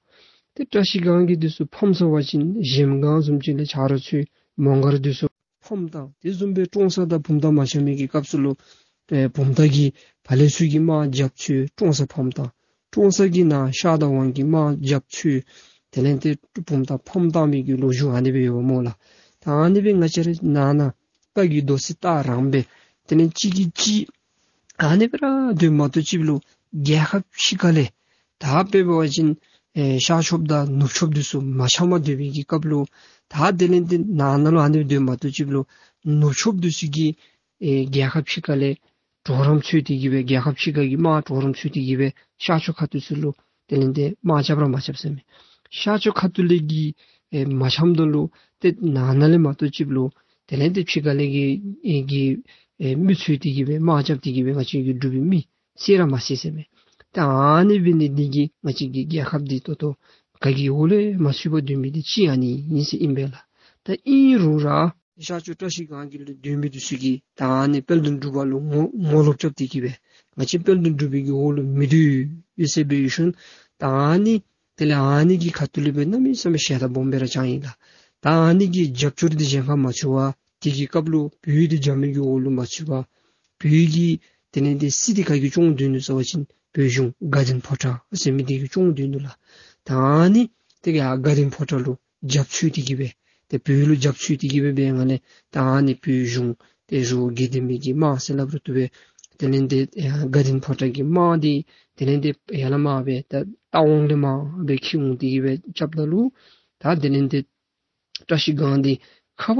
ཏེ་བཀྲ་ཤིས་སྒང་གི་འདི་ཚུ་ཕམ་སོང་བ་ཅིན་གཞལམ་སྒང་བཟུམ་ཅིག་ལས་ཆ་རོགས་ཚུ་མོང་སྒར་འདི་ཚུ་ཕམ་བཏང་། དེ་བཟུམ་སྦེ་ཀྲོང་གསར་དང་བུམ་ཐང་མ་འཆམ་མི་གི་སྐབས་སུ་ལུ་ཨེ་བུམ་ཐང་གི་ཕར་ལས་ཚུ་གིས་དམག་རྒྱབ་འཚོལ་ཀྲོང་གསར་ཕམ་བཏང་། ཀྲོང་གསར་གྱི་ནཱ་ཤར་དང་ཝང་གིས་དམག་རྒྱབ་འཚོལ་དེ་ལས་ཏེ་བུམ་ཐང་ཕམ་བཏང་མི་གི་ལོ་རྒྱུས་ཨ་ནི་སྦེ་ཡོདཔ་སྨོ་ལགས། ད་ཨ་ནི་སྦེ་ང་བཅས་ར་ནང་ན་བཀའ་བརྒྱུད་མདོ་སྲིད་ད་རང་སྦེ་དེ་ལས་གཅིག་གིས་གཅིག་ཨ་ནི་སྦེ་ར་སྡོད་མ་གཏོགས་ཅིག་ལུ་རྒྱལ་ཁབ་ཕྱི་ཁ་ལས་ད་དཔེ་འབད་བ་ཅིན་ཨེ་ཤར་ཕྱོགསཔ་དང་ནུབ་ཕྱོགསཔ་འདི་ཚུ་མ་འཆམ་པར་སྡོད་པའི་གི་སྐབས་ལུ་ད་དེ་ལས་ཏེ་ནང་ན་ལུ་ཨ་ནི་སྦེ་སྡོད་མ་གཏོགས་ཅིག་ལུ་ནུབ་ཕྱོགསཔ་འདི་ཚུ་གིས་ཨེ་རྒྱལ་ཁབ་ཕྱི་ཁ་ལས་གྲོགས་རམ་འཚོལ་ཏེ་གི་སྦེ་རྒྱལ་ཁབ་ཕྱི་ཁ་གི་དམག་གྲོགས་རམ་འཚོལ་ཏེ་གི་སྦེ་ཤར་ཕྱོགས་ཁ་ཐུག་ཚུ་ལུ་དེ་ལས་ཏེ་དམག་རྐྱབ་ར་མ་རྐྱབ་ཟེར་མས། ཤར་ཕྱོགས་ཁ་ཐུག་ལས་ཀྱི་ཨེ་མ་འཆམ་ད་ལུ་ཏེ་ནང་ན་ལས་མ་གཏོགས་ཅིག་ལུ་དེ་ལས་ཏེ་ཕྱི་ཁ་ལས་ཀྱི་ཨེ་ཀྱི་ཨེ་མི་འཚོལ་ཏེ་གི་སྦེ་དམག་རྐྱབ་སྟེ་གི་སྦེ་ང་བཅས་ཀྱི་འབྲུག་པའི་མི་བསད་ར་མ་བསད་ཟེར་མས། ཏེ་ཨ་ནི་འབད་ནི་འདི་གིས་ང་བཅས་ཀྱི་རྒྱལ་ཁབ་འདི་ད་ལྟོ་ག་གི་འོག་ལུ་ཡང་མ་ཚུད་པར་སྡོད་མི་འདི་གཅིག་ཨ་ནི་ཨིན་ཟེར་ཨིན་པས་ལགས། ད་ཨིན་རུང་ར་ ཤར་ཕྱོགས་བཀྲ་ཤིས་སྒང་གི་ལུ་སྡོད་མི་འདི་ཚུ་གིས་ད་ཨ་ནི་དཔལ་ལྡན་འབྲུག་པ་ལུ་ངོ་ངོ་ལོག་རྐྱབ་སྟེ་གི་སྦེ་ང་བཅས་དཔལ་ལྡན་འབྲུག་པའི་གི་འོག་ལུ་མི་སྡོད་ཡོད་ཟེར་སྦེ་ཡོད་ཤུལ་ད་ཨ་ནི་དེ་ལས་ཨ་ནི་གི་ཁ་ཐུག་ལས་སྦེ་གནམ་མེད་ས་མེད་ཞལ་ཏ་སྦོམ་སྦེ་ར་བྱང་ཡི་ལགས། ད་ཨ་ནི་གི་རྒྱབ་སྐྱོར་འདི་གཞན་ཁར་མ་ཚུད་པར་དེ་གི་སྐབས་ལུ་བོད་འདི་རྒྱ་མི་གི་འོག་ལུ་མ་ཚུད་པར་བོད་ཀྱི་དེ་ལས་འདི་སྲིད་འདི་ག་གིས་སྐྱོང་སྡོད་ནུག་ཟེར་བ་ཅིན་བོད་གཞུང་དགའ་ལྡན་ཕོ་བྲང་ཟེར་མི་འདི་གིས་སྐྱོང་སྡོད་ནུག་ལགས། ད་ཨ་ནི་དེ་གིས་ཨ་དགའ་ལྡན་ཕོ་བྲང་ལུ་རྒྱབ་འཚོལ་ཏེ་གི་སྦེ་ཏེ་བོད་ལུ་རྒྱབ་འཚོལ་ཏེ་གི་སྦེ་འབད་ནི་ལས་ད་ཨ་ནི་བོད་གཞུང་ཏེ་རི་བོ་དགེ་ལྡན་པའི་གི་དམག་ཟེར་སླབ་རུང་བཏུབ་པས། དེ་ལས་འདི་ཨ་དགའ་ལྡན་ཕོ་བྲང་གི་དམག་འདི་དེ་ལས་འདི་ཡར་ལས་མར་སྦེ་ད་རྟ་དབང་ལས་མར་སྦེ་འཁྱིད་འོང་སྟེ་གི་སྦེ་རྐྱབ་ད་ལུ་ད་དེ་ལས་འདི་བཀྲ་ཤིས་སྒང་འདི་ཁ་བ་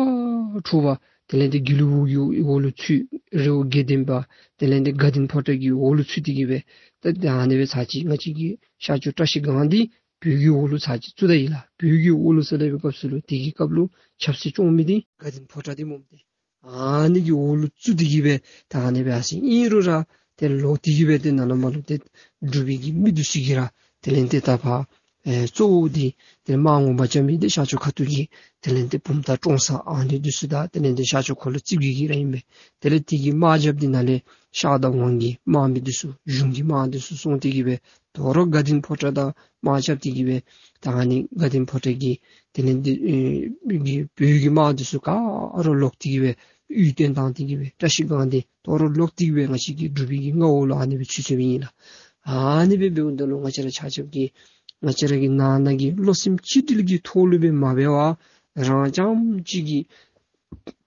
འཁྲུགས་པ་དེ་ལས་འདི་དགེ་ལུགས་པའི་གི་འོག་ལུ་ཚུད། རི་བོ་དགེ་ལྡན་པ་དེ་ལས་འདི་དགའ་ལྡན་ཕོ་བྲང་གི་འོག་ལུ་ཚུད་དེ་གི་སྦེ་ད་ད་ཨ་ནི་སྦེ་ཚར་གཅིག་ང་བཅས་ཀྱི་ཤར་ཕྱོགས་བཀྲ་ཤིས་སྒང་འདི་བོད་ཀྱི་འོག་ལུ་ཚར་གཅིག་ཚུད་ད་ཡི་ལགས། བོད་ཀྱི་འོག་ལུ་ཟེར་སླབ་པའི་སྐབས་སུ་ལུ་དེ་གི་སྐབས་ལུ་ཆབ་སྲིད་སྐྱོང་མི་འདི་དགའ་ལྡན་ཕོ་བྲང་འདི་སྨོ་ཏེ། ཨ་ནི་གི་འོག་ལུ་བཙུགས་ཏེ་གི་སྦེ་ད་ཨ་ནི་སྦེ་ཨ་ཙི་ཨིན་རུང་ར་ཏེ་ལོག་སྟེ་གི་སྦེ་ཏེ་ནཱ་ལས་མར་ལུ་ཏེ་འབྲུག་པའི་གི་མི་འདི་ཚུ་གིས་ར་དེ་ལས་ཏེ་ད་ཕར་ཨེ་གཙོ་བོ་འདི་དེ་ལས་དམག་ངོ་མ་རྐྱབ་མི་འདི་ཤར་ཕྱོགས་ཁ་ཐུག་གི་དེ་ལས་ཏེ་བུམ་ཐང་ཀྲོང་གསར་ཨ་ནི་འདི་ཚུ་དང་དེ་ལས་ཏེ་ཤར་ཕྱོགས་འཁོར་ལོ་རྩིབས་བརྒྱད་ཀྱི་ར་ཨིན་པས། དེ་ལས་དེ་གི་དམག་རྒྱབ་འདི་ནཱ་ལས་ཤར་དང་ཝང་གི་དམག་མི་འདི་ཚུ་གཞུང་གི་དམག་འདི་ཚུ་སོང་སྟེ་གི་སྦེ་དོ་རུང་དགའ་ལྡན་ཕོ་བྲང་དང་དམག་རྐྱབ་སྟེ་གི་སྦེ་ད་ཨ་ནི་དགའ་ལྡན་ཕོ་བྲང་གི་དེ་ལས་འདི་ཨེ་གི་བོད་ཀྱི་དམག་འདི་ཚུ་ག་ར་ལོག་སྟེ་གི་སྦེ་གཡུལ་བཏོན་བཏང་སྟེ་གི་སྦེ་བཀྲ་ཤིས་སྒང་འདི་དོ་རུང་ལོག་སྟེ་གི་སྦེ་ང་བཅས་ཀྱི་འབྲུག་པའི་གི་མངའ་འོག་ལུ་ཨ་ནི་སྦེ་ཚུད་ཚུདཔ་ཨིན་ལགས། ཨ་ནི་སྦེ་འབདཝ་ད་ལུ་ང་བཅས་ར་ཆ་ཁྱབ་ཀྱིས་ང་བཅས་ར་གི་ནང་ན་གི་བློ་སེམས་གཅིག་སྒྲིལ་གྱི་ཐོག་ལུ་སྦེ་མ་འབད་བར་རང་རྐྱངམ་གཅིག་གིས་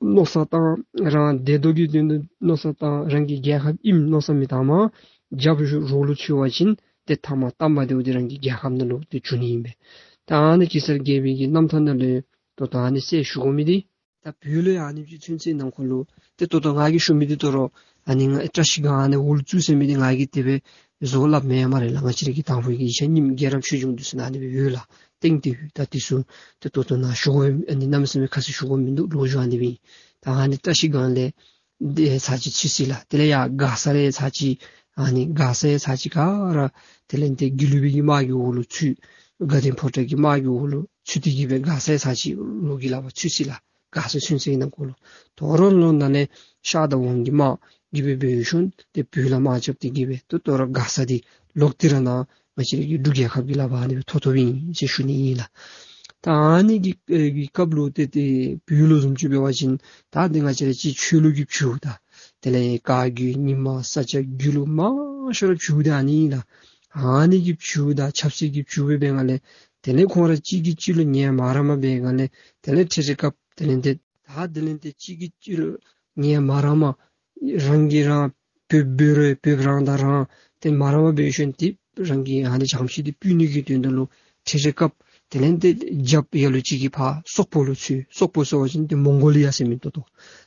མནོ་བསམ་བཏང་རང་བདེ་སྡུག་གི་དོན་དུ་མནོ་བསམ་བཏང་རང་གི་རྒྱལ་ཁབ་ཨིནམ་མནོ་བསམ་མི་བཏངམ་རྒྱབ་རོགས་ལུ་ཚུད་པ་ཅིན་ཏེ་མཐའ་མ་སྟབས་མ་བདེཝ་འདི་རང་གི་རྒྱལ་ཁབ་ནང་ལུ་ཏེ་འབྱུང་ནི་ཨིན་པས། ད་ཨ་ནི་གེ་སར་རྒྱལ་པོའི་གི་རྣམ་ཐར་ནང་ལས་ད་ལྟོ་ཨ་ནི་གསལ་ཞུ་དགོ་མི་འདི་ད་བོད་ལུ་ཡང་ཨ་ནེམ་ཅིག་ཚུན་ཚོད་ནང་འཁོད་ལུ་ཏེ་ད་ལྟོ་ང་གིས་ཞུ་མི་འདི་ད་རུང་ཨ་ནི་ང་བཀྲ་ཤིས་སྒང་ཨ་ནི་འོག་ལུ་བཙུགས་ཟེར་མི་འདི་ང་གིས་དེ་སྦེ་བཟོ་སླབ་མེན་སྨ་རེ་ལགས། ང་བཅས་ར་གི་དང་ཕུ་གི་ཡིག་ཆ་རྙིངམ་རྒྱལ་རབས་ཆོས་འབྱུང་འདི་ཚུ་ནང་ཨ་ནི་སྦེ་ཡོད་ལགས། ཏེ་འདི་ད་འདི་ཚུ་ཏེ་ད་ལྟོ་ནཱ་ཞུ་དགོ་ཨ་ནི་གནམ་མེད་ས་མེད་ཁ་གསལ་ཞུ་དགོཔ་མིན་འདུག། ལོ་རྒྱུས་ཨ་ནི་སྦེ་ཨིན། ད་ཨ་ནི་བཀྲ་ཤིས་སྒང་ལས་འདི་ཚར་གཅིག་ཚུད་ཅི་ལགས། དེ་ལས་ཡར་མགར་ས་ལས་ཚར་གཅིག་ཨ་ནི་མགར་ས་ལས་ཚར་གཅིག་ག་ར་དེ་ལས་འདི་དགེ་ལུགས་པའི་གི་དམག་གི་འོག་ལུ་ཚུད། དགའ་ལྡན་ཕོ་བྲང་གི་དམག་གི་འོག་ལུ་ཚུད་དེ་གི་སྦེ་མགར་ས་ལས་ཚར་གཅིག་ལོག་གི་ལག་པར་ཚུད་ཅི་ལགས། མགར་ས་ཚུན་ཚོད་ནང་འཁོད་ལུ་དོ་རུང་ལོག་ནཱ་ལས་ཤར་དང་ཝང་གི་དམག་གིས་སྦེ་འབད་ཞིནམ་ཏེ་བོད་ལུ་དམག་རྐྱབ་སྟེ་གི་སྦེ་ད་ལྟོ་ར་མགར་ས་འདི་ལོག་སྟེ་ར་ནཱ་ང་བཅས་ར་གི་འབྲུག་རྒྱལ་ཁབ་ཀྱི་ལག་པར་ཨ་ནི་སྦེ་ཐོབ་ཐོབཔ་ཨིན་ཟེར་ཞུ་ནི་ཨིན་ལགས། ད་ཨ་ནི་གི་ཨེ་གི་སྐབས་ལུ་ཏེ་ཏེ་བོད་ལུ་བཟུམ་ཅིག་འབད་བ་ཅིན་ད་འདི་ང་བཅས་ར་ཅིག་ཆོས་ལུགས་ཀྱི་བྱུས་དང་དེ་ལས་བཀའ་བརྒྱུད་རྙིང་མ་ས་སྐྱ་བརྒྱུད་ལུགས་མང་ཤོས་ར་བྱུས་འདི་ཨ་ནི་ཨིན་ལགས། ཨ་ནི་གི་བྱུས་དང་ཆབ་སྲིད་ཀྱི་བྱུས་སྦེ་འབད་སྒང་ལས་དེ་ལས་ཁོང་ར་གཅིག་གིས་གཅིག་ལུ་ངན་མ་རངསམ་འབད་སྒང་ལས་དེ་ལས་ཁྲེ་ཁྲེ་སྐབས་དེ་ལས་འདི་ད་དེ་ལས་འདི་གཅིག་གིས་གཅིག་ལུ་ངན་མ་རངསམ་རང་གིས་རང་བོདཔ་འབད་རུང་བོདཔ་རང་དང་རང་ཏེ་མ་རངསམ་འབད་ཞིནམ་ཏེ་རང་གི་ཨ་ནི་བྱང་ཤེད་འདི་ཕུད་ནི་གི་དོན་དུ་ལུ་ཁྲེ་ཁྲེ་སྐབས་དེ་ལས་འདི་རྒྱབ་ལ་ལུ་ཅིག་གིས་ཕར་སོག་པོ་ལུ་ཚུད། སོག་པོ་ཟེར་བ་ཅིན་ཏེ་མོང་གོ་ལི་ཡ་ཟེར་མི་ད་ལྟོ་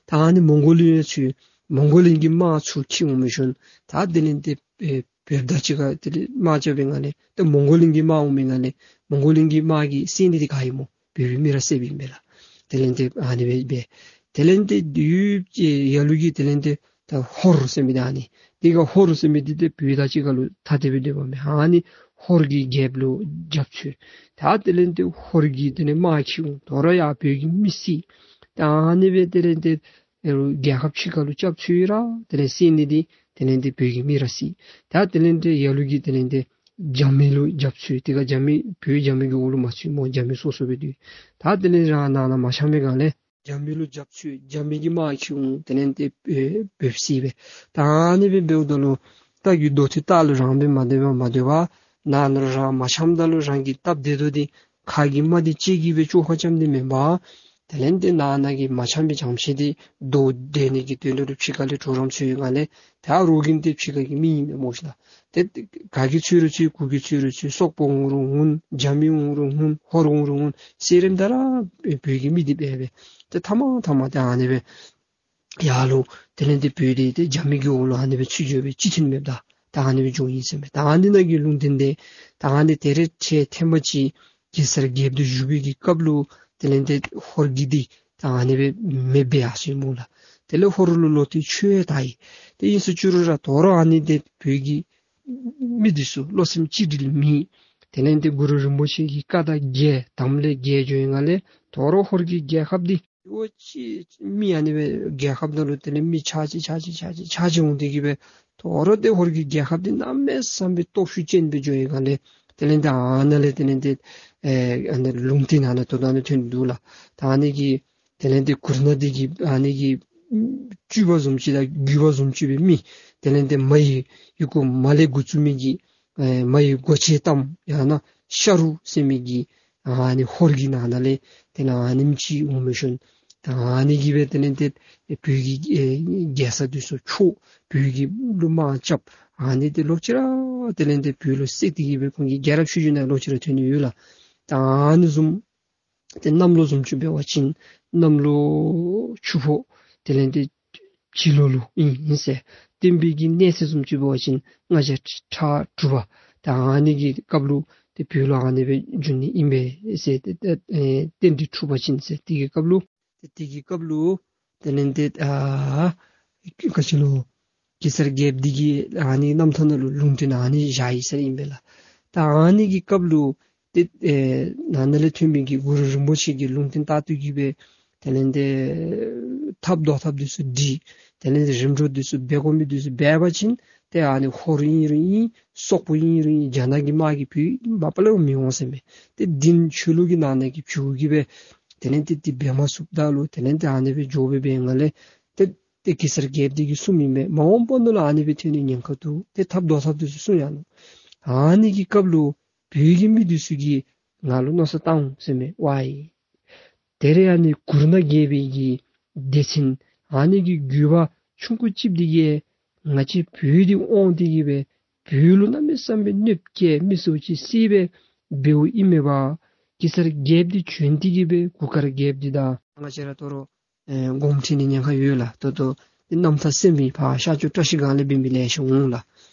ད་ཨ་ནི་མོང་གོ་ལི་ཡ་ཚུད། མོང་གོ་ལི་གི་དམག་ཚུར་འཁྱིད་འོང་མི་ཞིནམ་ད་དེ་ལས་འདི་ཨེ་བོདཔ་དང་གཅིག་ཁར་དེ་ལས་དམག་རྐྱབ་པའི་སྒང་ལས་ཏེ་མོང་གོ་ལི་གི་དམག་འོང་པའི་སྒང་ལས་མོང་གོ་ལི་གི་དམག་གི་བསད་ནི་འདི་ག་ཨིན་སྨོ། བོད་པའི་མི་ར་བསདཔ་ཨིན་པས་ལགས། དེ་ལས་འདི་ཨ་ནི་སྦེ་འབད། དེ་ལས་འདི་ཡུལ་ཡ་ལུ་གི་དེ་ལས་འདི་ད་ཧོར་ཟེར་མི་འདི་ཨ་ནི་འདི་ག་ཧོར་ཟེར་མི་འདི་ཏེ་བོད་དང་གཅིག་ཁར་ལུ་ཐ་དད་སྦེ་སྡོདཔ་མས། ཨ་ནི་ཧོར་གྱི་རྒྱལཔོ་ལུ་རྒྱབ་འཚོལ། ད་དེ་ལས་འདི་ཧོར་གྱི་དེ་ལས་དམག་འཁྱིད་འོང་། དོ་རུང་ཡར་བོད་ཀྱི་མི་བསད། ད་ཨ་ནི་སྦེ་དེ་ལས་འདི་རྒྱལ་ཁབ་ཕྱི་ཁ་ལུ་སྐྱབས་འཚོལ་ར་དེ་ལས་བསད་ནི་འདི་དེ་ལས་འདི་བོད་ཀྱི་མི་ར་བསད། ད་དེ་ལས་འདི་ཡ་ལུ་གི་དེ་ལས་འདི་རྒྱ་མི་ལུ་རྒྱབ་འཚོལ། དེ་ག་རྒྱ་མི་བོད་རྒྱ་མི་གི་འོག་ལུ་མ་ཚུད་སྨོ། རྒྱ་མི་སོ་སོ་སྦེ་སྡོད། ད་དེ་ལས་རང་ནང་ན་མ་འཆམ་པའི་སྒང་ལས་རྒྱ་མི་ལུ་རྒྱབ་འཚོལ། རྒྱ་མི་གི་དམག་འཁྱིད་འོང་། དེ་ལས་འདི་ཨེ་བོདཔ་བསད་པས། ད་ཨ་ནི་སྦེ་འབདཝ་ད་ལུ་རྟ་གི་རྡོ་ཐེ་སྟག་ལུ་རང་སྦེ་མ་སྡོད་པར་མ་སྡོད་པར་ནང་ན་རང་མ་འཆམ་ད་ལུ་རང་གི་སྟབས་བདེ་ཏོག་ཏོ་འདི་ཁ་གི་རྨ་འདི་བཅད་དེ་གི་སྦེ་བཅོ་ཁ་རྐྱབ་ནི་མེན་པར་དེ་ལས་འདི་ནང་ན་གི་མ་འཆམ་པའི་བྱང་ཤེད་འདི་རྡོ་འདྲེན་ནི་གི་དོན་དུ་ལུ་ཕྱི་ཁ་ལས་གྲོགས་རམ་འཚོལ་བའི་སྒང་ལས་ད་རོགས་ཀྱིས་འདི་ཕྱི་ཁ་གི་མི་ཨིན་མས་སྨོ་ཤིག་ལགས། ཏེ་ག་གིས་འཚོལ་རུང་འཚོལ། གུ་གིས་འཚོལ་རུང་འཚོལ། སོག་པོ་འོང་རུང་འོང་། རྒྱ་མི་འོང་རུང་འོང་། ཧོར་འོང་རུང་འོང་། གསེར་རིནམ་ད་ར་བོད་ཀྱི་མི་འདི་འབད་སྦེ་ཏེ་མཐའ་མ་མཐའ་མ་ཏེ་ཨ་ནི་སྦེ་ཡར་ལུ་དེ་ལས་འདི་བོད་འདི་ཏེ་རྒྱ་མི་གི་འོག་ལུ་ཨ་ནི་སྦེ་ཚུད་འགྱོ་སྦེ་གཅིག་མཐུན་མེདཔ་ད་ད་ཨ་ནི་སྦེ་འགྱོཝ་ཨིན་ཟེར་མས། ད་ཨ་ནི་ནང་གི་ལུང་བསྟན་འདི་ད་ཨ་ནི་དེ་རེ་ཁྲེ་ཐེངས་མ་ཅིག་གེ་སར་རྒྱལཔོ་འདི་བཞུགས་པའི་གི་སྐབས་ལུ་དེ་ལས་འདི་ཧོར་གྱིས་འདི་ད་ཨ་ནི་སྦེ་མེདཔ་སྦེ་ཡར་སོ་ཡི་སྨོ་ལགས། དེ་ལས་ཧོར་ལུ་ལོག་སྟེ་ཆོས་དར་ཡི། ཏེ་ཨིན་ཟེར་བཅུག་རུང་ར་དོ་རུང་ཨ་ནི་འདི་བོད་ཀྱི་མི་འདི་ཚུ་བློ་སེམས་གཅིག་སྒྲིལ་མེད། དེ་ལས་འདི་གུ་རུ་རིན་པོ་ཆེ་གི་བཀའ་དང་འགལ། དམ་ལས་འགལ་འགྱོ་བའི་སྒང་ལས་དོ་རུང་ཧོར་གྱི་རྒྱལ་ཁབ་འདི་ ཨོ་ཅི་མི་ཨ་ནི་སྦེ་རྒྱལ་ཁབ་ནང་ལུ་དེ་ལས་མི་ཆ་ཅི་ཆ་ཅི་ཆ་ཅི་ཆ་ཅི་འོང་སྟེ་གི་སྦེ་དོ་རུང་ཏེ་ཧོར་གྱི་རྒྱལ་ཁབ་འདི་གནམ་མེད་ས་མེད་སྟོབས་ཤུགས་ཅན་སྦེ་འགྱོ་བའི་སྒང་ལས་དེ་ལས་ཏེ་ཨ་ནཱ་ལས་དེ་ལས་ཏེ་ཨེ་ཨ་ནི་ལུང་བསྟན་ཨ་ནཱ་ད་ལྟོ་ཨ་ནི་ཐོན་འདུག་ལགས། ད་ཨ་ནི་གི་དེ་ལས་ཏེ་གུར་ནག་འདི་གི་ཨ་ནི་གི་བཅུ་པ་བཟུམ་ཅིག་དང་དགུ་པ་བཟུམ་ཅིག་སྦེ་མི་དེ་ལས་ཏེ་མ་ཡི་ཡི་གུ་མ་ལས་འགོ་བཙུགས་མི་གི་ཨེ་མ་ཡི་འགོ་ཆེ་ཏམ་ཡང་ན་ཤ་རུ་ཟེར་མི་གི་ཨ་ནི་ཧོར་གྱི་ནང་ན་ལས་དེ་ལས་ཨ་ནེམ་ཅིག་འོང་མི་ཤུལ། ད་ཨ་ནི་གིས་སྦེ་དེ་ལས་ཏེ་བོད་ཀྱི་ཨེ་རྒྱལ་ས་འདི་ཚུ་འཕྱོག། བོད་ཀྱི་ལུ་དམག་རྐྱབ། ཨ་ནི་ཏེ་ལོག་ཅི་ར་དེ་ལས་ཏེ་བོད་ལུ་བསད་དེ་གི་སྦེ་ཁོང་གི་རྒྱལ་རབས་ཆོས་རྒྱལ་ནང་ལོག་ཅི་ར་ཐོན་ནི་ཡོད་ལགས། ད་ཨ་ནི་བཟུམ་ཏེ་གནམ་ལོ་བཟུམ་ཅིག་འབད་བ་ཅིན་གནམ་ལོ་ཆུ་ཕོ་དེ་ལས་ཏེ་བྱི་ལོ་ལུ་ཨིན་ཨིན་ཟེར། བསྟན་པའི་གི་གནས་ཚད་བཟུམ་ཅིག་འབད་བ་ཅིན་ལྔ་བརྒྱ་ཕྲག་དྲུག་པ། ད་ཨ་ནི་གི་སྐབས་ལུ་ཏེ་བོད་ལུ་ཨ་ནི་སྦེ་འབྱུང་ནི་ཨིན་པས་ཟེར། ཏེ་ཏེ་ཨེ་རྟེན་འབྲེལ་འཁྲུགས་པ་ཅིན་ཟེར། དེ་གི་སྐབས་ལུ་ཏེ་དེ་གི་སྐབས་ལུ་དེ་ལས་ཏེ་ཨ་ག་ཅི་ལོ་གེ་སར་རྒྱལཔོ་འདི་གི་ཨ་ནི་རྣམ་ཐར་ནང་ལུ་ལུང་བསྟན་ཨ་ནི་བཞག་ཡི་ཟེར་ཨིན་པས་ལགས། ད་ཨ་ནི་གི་སྐབས་ལུ་ཏེ་ཨེ་ནང་ན་ལས་ཐོན་མི་གི་གུ་རུ་རིན་པོ་ཆེ་གི་ལུང་བསྟན་ལྟར་དུ་གི་སྦེ་དེ་ལས་ཏེ་ཐབས་བཟློག་ཐབས་འདི་ཚུ་སྒྲིག། དེ་ལས་ཏེ་རིམ་གྲོ་འདི་ཚུ་འབད་དགོ་མི་འདི་ཚུ་འབད་བ་ཅིན་ཏེ་ཨ་ནི་ཧོར་ཨིན་རུང་ཨིན་སོག་པོ་ཨིན་རུང་ཨིན་རྒྱ་ནག་གི་དམག་གིས་བོད་མ་པ་ལས་མི་འོང་ཟེར་མས། ཏེ་འདི་ནི་ཆོས་ལུགས་ཀྱི་ནང་ན་གི་བྱུས་ཀྱི་སྦེ་དེ་ལས་ཏེ་འདི་འབད་མ་ཚུགསཔ་ད་ལུ་དེ་ལས་ཏེ་ཨ་ནི་སྦེ་འགྱོ་སྦེ་འབད་བའི་སྒང་ལས་ཏེ་ཏེ་གེ་སར་རྒྱལཔོ་འདི་གིས་གསུངམ་ཨིན་པས། མ་འོངས་པ་ནང་ལུ་ཨ་ནི་སྦེ་ཐོན་ནི་ཉེན་ཁ་འདུག། ཏེ་ཐབས་བཟློག་ཐབས་འདི་ཚུ་གསུངས་ཡར་ནུག། ཨ་ནི་གི་སྐབས་ལུ་བོད་ཀྱི་མི་འདི་ཚུ་གིས་ང་ལུ་མནོ་བསམ་བཏང་འོང་ཟེར་མས། ཝའི་ད་རེས་ཨ་ནི་གུར་ནག་རྒྱལ་པོའི་གི་སྡེ་ཚན་ཨ་ནི་གི་རྒྱུད་པ་ཆུང་ཀུ་ཅིག་འདི་གིས་ང་བཅས་བོད་འདི་དབང་སྟེ་གི་སྦེ་བོད་ལུ་གནམ་མེད་ས་མེད་གནོདཔ་བཀལ་མི་སོ་ཅིག་བསད་སྦེ་འབདཝ་ཨིན་མས་པ། གེ་སར་རྒྱལཔོ་འདི་བྱོན་ཏེ་གི་སྦེ་གུར་དཀར་རྒྱལཔོ་འདི་དང་ང་བཅས་ར་དོ་རུང་ཨེ་དགོངསམ་ཁྲེལ་ནི་ཉེན་ཁ་ཡོད་ལགས། ད་ལྟོ་འདི་རྣམ་ཐར་གསན་མི་ཕར་ཤར་ཕྱོགས་བཀྲ་ཤིས་སྒང་ལས་འབད་མི་ལེ་ཤ་འོང་ལགས།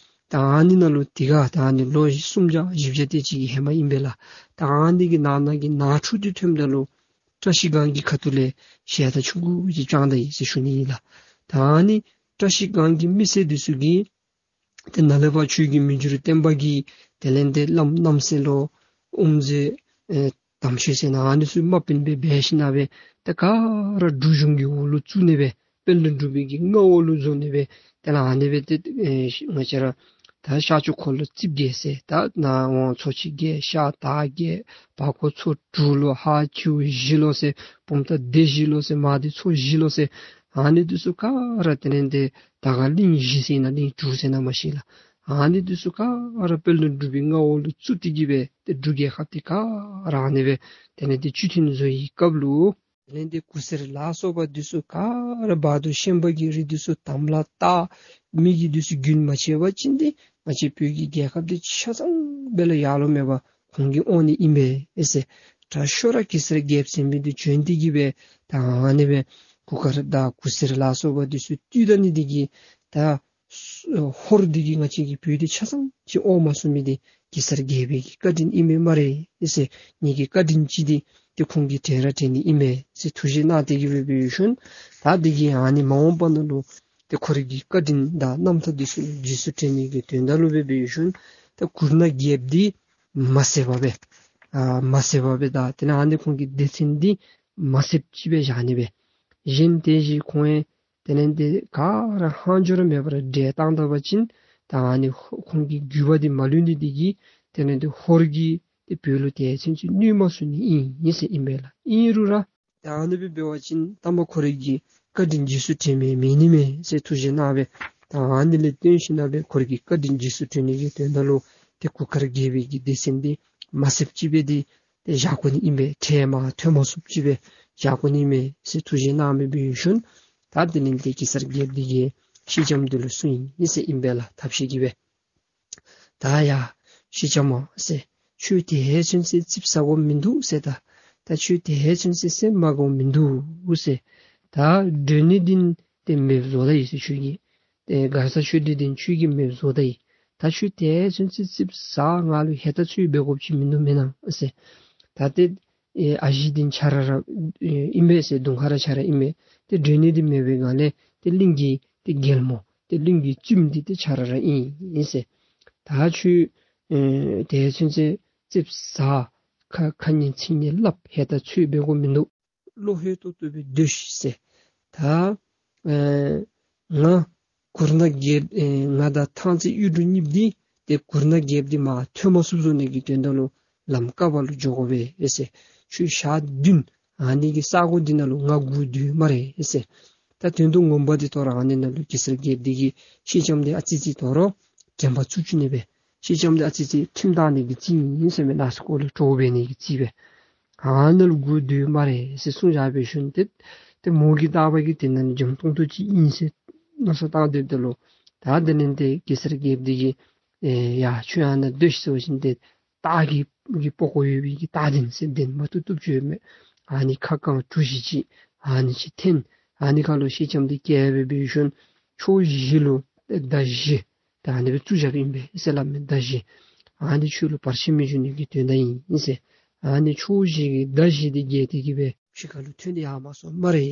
ད་ཨ་ནི་ནང་ལུ་དེ་ག་ད་ཨ་ནི་ལོ་སུམ་བརྒྱ་བཞི་བརྒྱ་དེ་ཅིག་གི་ཧེ་མ་ཨིན་པས་ལགས། ད་ཨ་ནི་གི་ནང་ན་གི་ནང་འཁྲུག་འདི་ཐོནམ་ད་ལུ་བཀྲ་ཤིས་སྒང་གི་ཁ་ཐུག་ལས་ཞལ་ཏ་ཆུང་ཀུ་ཅིག་བཅང་ད་ཡི་ཟེར་ཞུ་ནི་ཨིན་ལགས། ད་ཨ་ནི་བཀྲ་ཤིས་སྒང་གི་མི་སེར་འདི་ཚུ་གིས་ཏེ་ནཱ་ལས་ཕར་ཆོས་ཀྱི་མི་འགྱུར་བརྟན་པ་གིས་དེ་ལས་ཏེ་བླམ་རྣམ་སྲས་ལོ་དབུ་མཛད་ཨེ་དམ་ཆོས་ཟེར་ན་ཨ་ནི་ཚུ་དམག་དཔོན་སྦེ་འབད་ཞིནམ་ལས་ཏེ་ག་ར་འབྲུག་གཞུང་གི་འོག་ལུ་བཙུགས་ནི་སྦེ་དཔལ་ལྡན་འབྲུག་པའི་གི་མངའ་འོག་ལུ་བཟོ་ནི་སྦེ་དེ་ལས་ཨ་ནི་སྦེ་ཏེ་ཨེ་ང་བཅས་ར་ད་ཤར་ཕྱོགས་འཁོར་ལོ་རྩིབས་བརྒྱད་ཟེར་ད་ནཱ་ཝང་ཚོ་ཆེན་བརྒྱད་ཤར་དར་བརྒྱད་བར་སྐོར་ཚོ་དྲུག་ལོ་ཧཱ་ཆུ་བཞི་ལོ་ཟེར་བུམ་ཐང་སྡེ་བཞི་ལོ་ཟེར་མང་སྡེ་ཚོ་བཞི་ལོ་ཟེར་ཨ་ནི་འདི་ཚུ་ག་ར་དེ་ལས་ཏེ་ད་ག་གླིང་བཞི་ཟེར་ན་གླིང་དྲུག་ཟེར་ན་མ་ཤེས་ལགས། ཨ་ནི་འདི་ཚུ་ག་ར་དཔལ་ལྡན་འབྲུག་པའི་མངའ་འོག་ལུ་བཙུགས་ཏེ་གི་སྦེ་ཏེ་འབྲུག་རྒྱལ་ཁབ་འདི་ག་ར་ཨ་ནི་སྦེ་དེ་ལས་ཏེ་སྤྱི་མཐུན་བཟོ་བའི་སྐབས་ལུ་དེ་ལས་ཏེ་གུར་སེར་ལ་སོགས་པ་འདི་ཚུ་ག་ར་བར་དུ་ཤན་པ་གི་རིགས་འདི་ཚུ་དམ་ལ་བཏགས། མི་གི་འདི་ཚུ་རྒྱུན་མ་ཆད་པ་ཅིན་ཏེ་ང་བཅས་བོད་ཀྱི་རྒྱལ་ཁབ་འདི་ཆ་ཚང་སྦེ་ལས་ཡར་ལོང་མེད་པར་ཁོང་གིས་དབང་ནི་ཨིན་པས་ཟེར། དྲག་ཤོས་ར་གེ་སར་རྒྱལཔོ་ཟེར་མི་འདི་བྱོན་ཏེ་གི་སྦེ་ད་ཨ་ནི་སྦེ་གུར་དཀར་དང་གུར་སེར་ལ་སོགས་པ་འདི་ཚུ་བཏུལ་ད་ནི་འདི་གིས་ད་ཧོར་འདི་གིས་ང་བཅས་ཀྱི་བོད་འདི་ཆ་ཚང་ཅིག་དབང་མ་ཚུགས་མི་འདི་གེ་སར་རྒྱལ་པོའི་གི་བཀའ་དྲིན་ཨིན་མས་སྨ་རེ་ཟེར། ངེ་གི་བཀའ་དྲིན་ཅིག་འདི་ཏེ་ཁོང་གིས་དྲན་ར་དྲན་ནི་ཨིན་མས་ཟེར་ཐུགས་བཞེད་གནང་སྟེ་གི་སྦེ་འབད་ཞིནམ་ད་འདི་གིས་ཨ་ནི་མ་འོངས་པ་ནང་ལུ་ཏེ་ཁོ་རའི་གི་བཀའ་དྲིན་དང་རྣམ་ཐར་འདི་ཚུ་རྗེས་སུ་དྲན་ནི་གི་དོན་དག་ལུ་སྦེ་འབད་ཞིནམ་ད་གུར་ནག་རྒྱལཔོ་འདི་མ་བསད་པར་སྦེ་ཨ་མ་བསད་པར་སྦེ་ད་དེ་ལས་ཨ་ནི་ཁོང་གི་སྡེ་ཚན་འདི་མ་བསདཔ་ཅིག་སྦེ་བཞག་ནི་སྦེ་གཞན་དེ་བཞིན་ཁོང་ཡང་དེ་ལས་ཏེ་ག་ར་ལྷག་འཕྲོ་ར་མེད་པར་བསྒྲལ་བཏང་ད་པ་ཅིན་ད་ཨ་ནི་ཁོང་གི་རྒྱུད་པ་འདི་མ་ལུས་ནི་འདི་གིས་དེ་ལས་ཏེ་ཧོར་གྱིས་ཏེ་བོད་ལུ་དེ་ཚུན་ཚོད་གནོད་མ་ཚུགས་ནི་ཨིན་ཨིན་ཟེར་ཨིན་པས་ལགས། ཨིན་རུང་ར་ད་ཨ་ནི་སྦེ་འབད་བ་ཅིན་ད་མ་ཁོ་རའི་གི་བཀའ་དྲིན་རྗེས་སུ་དྲན་མི་མེད་ནི་མས་ཟེར་ཐུགས་བཞེད་གནང་སྦེ་ད་ཨ་ནི་ལས་བརྟེན་ཞིནམ་ལས་ཁོ་རའི་གི་བཀའ་དྲིན་རྗེས་སུ་དྲན་ནི་གི་དོན་དག་ལུ་ཏེ་གུར་དཀར་རྒྱལ་པོའི་གི་སྡེ་ཚན་འདི་མ་བསདཔ་ཅིག་སྦེ་འདི་ཏེ་བཞག་དགོ་ནི་ཨིན་པས། ཁྲལ་མ་ཐོན་མ་ཚུགསཔ་ཅིག་སྦེ་བཞག་དགོ་ནི་མས་ཟེར་ཐུགས་བཞེད་གནང་སྦེ་འབད་ཞིནམ་ད་དེ་ལས་ཏེ་གེ་སར་རྒྱལཔོ་འདི་གིས་སེང་ལྕམ་འདི་ལུ་གསུངས་ཡི་ཟེར་ཨིན་པས་ལགས། ཐབས་ཤེས་ཀྱིས་སྦེ། ད་ཡ་སེང་ལྕམ་མ་ཟེར་ཁྱོད་དེ་ཚུན་ཚོད་ཙིགཔ་ཟ་དགོཔ་མིན་འདུག་ཟེར། ད་ད་ཁྱོད་དེ་ཚུན་ཚོད་སེམས་མ་དགའཝ་མིན་འདུག་ཟེར། ད་སྒྲོན་ནི་འདི་ཏེ་མེདཔ་བཟོ་ད་ཡི་ཟེར་ཁྱོད་ཀྱིས། ཏེ་མགར་ས་ཆོས་སྒྲོན་འདི་ཁྱོད་ཀྱིས་མེདཔ་བཟོ་ད་ཡི། ད་ཁྱོད་དེ་ཚུན་ཚོད་ཙིགཔ་ཟ་ང་ལུ་ཧེ་ད་ཚུ་འབད་དགོཔ་ཅིག་མིན་འདུག་མེན་ན་ཟེར། ད་ཏེ་ཨེ་ཨ་ཞེ་འདི་ཁྱོད་ར་ར་ཨེ་ཨིན་པས་ཟེར། གདོང་ཁ་ར་ཁྱོད་ར་ཨིན་པས། ཏེ་སྒྲོན་ནི་འདི་མེད་པའི་སྒང་ལས་ཏེ་གླིང་གི་ཏེ་རྒྱལ་མོ་ཏེ་གླིང་གི་བཙུནམོ་འདི་ཏེ་ཁྱོད་ར་ར་ཨིན་ཨིན་ཟེར། ད་ཁྱོད་ཨེ་དེ་ཚུན་ཚོད་ཙིགཔ་ཟ་ཁ་ཁ་ཉན་ཚིག་ཉན་སླབ་ཧེ་ད་ཚུ་འབད་དགོཔ་མིན་འདུག། བློ་ལྷོད་ཏོག་ཏོ་སྦེ་སྡོད་ཤིག་ཟེར། ད་ཨེ་ང་གུར་ནག་རྒྱལཔོ་ཨེ་ང་དང་ཐང་རྩེ་གཡུ་འབྲུག་གཉིསཔོ་འདི་ཏེ་གུར་ནག་རྒྱལཔོ་འདི་མར་ཐོན་མ་ཚུགསཔ་བཟོ་ནི་གི་དོན་དག་ལུ་ལམ་དཀའ་བ་ལུ་འགྱོ་དགོ་པས་ཨེ་ཟེར། ཁྱོད་ཞག་བདུན་ཨ་ནི་གི་ས་གོ་འདི་ནང་ལུ་ང་སྒུག་སྡོད་སྨ་རེ་ཨེ་ཟེར། ད་དོན་དུ་ངོ་མ་འདི་ཐོ་རངས་ཨ་ནི་ནང་ལུ་གེ་སར་རྒྱལཔོ་འདི་གིས་སེང་ལྕམ་འདི་ཨ་ཙི་ཅིག་དོ་རུང་འགྲན་པ་བཙུགས་བཅུག་ནི་སྦེ། སེང་ལྕམ་འདི་ཨ་ཙི་ཅིག་ཁྲིམས་བཏང་ནི་གི་རྩིས་ཨིན་ཟེར་མས། ནགས་ཚལ་ཁོག་ལུ་གྲོགས་འབད་ནི་གི་རྩིས་སྦེ། ཨ་ནཱ་ལུ་སྒུག་སྡོད་སྨ་རེ་ཟེར་གསུངས་བཞག་པའི་ཤུལ་ཏེ་ཏེ་མོ་གིས་བལྟ་བ་གིས་དེ་ནང་འཇམ་ཏོང་ཏོ་ཅིག་ཨིན་ཟེར་མནོ་བསམ་བཏང་སྡོདཔ་ད་ལུ། ད་དེ་ལས་ཏེ་གེ་སར་རྒྱལཔོ་འདི་གིས་ཨེ་ཡ་ཁྱོད་ཨ་ནཱ་སྡོད་ཤིག་ཟེར་བ་ཅིན་ཏེ་སྟག་གི་གི་པགས་ཀོ་ཡོད་པའི་གི་སྟག་གདན་ཟེར་གདན་མ་བཏུབ་བཏུབ་ཅིག་ཡོད་མས། ཨ་ནི་ཁ་རྐང་གྲུ་བཞི་ཅིག་ཨ་ནི་ཅིག་འཐེན། ཨ་ནི་ཁ་ལུ་སེང་ལྕམ་འདི་བཀལ་སྦེ་འབད་ཤུལ་ཕྱོགས་བཞི་ལུ་ཏེ་མདའ་བཞི་ད་ཨ་ནི་སྦེ་བཙུགས་བཞགཔ་ཨིན་པས་ཟེར་སླབ་མས། མདའ་བཞི་ཨ་ནི་ཁྱོད་ལུ་བར་ཆད་མི་འབྱུང་ནི་གི་དོན་དག་ཨིན་ཟེར། ཨ་ནི་ཕྱོགས་བཞི་གི་མདའ་བཞི་འདི་བརྒལ་ཏེ་གི་སྦེ་ཕྱི་ཁ་ལུ་ཐོན་ཏེ་ཡར་མ་སོང་སྨ་རེ་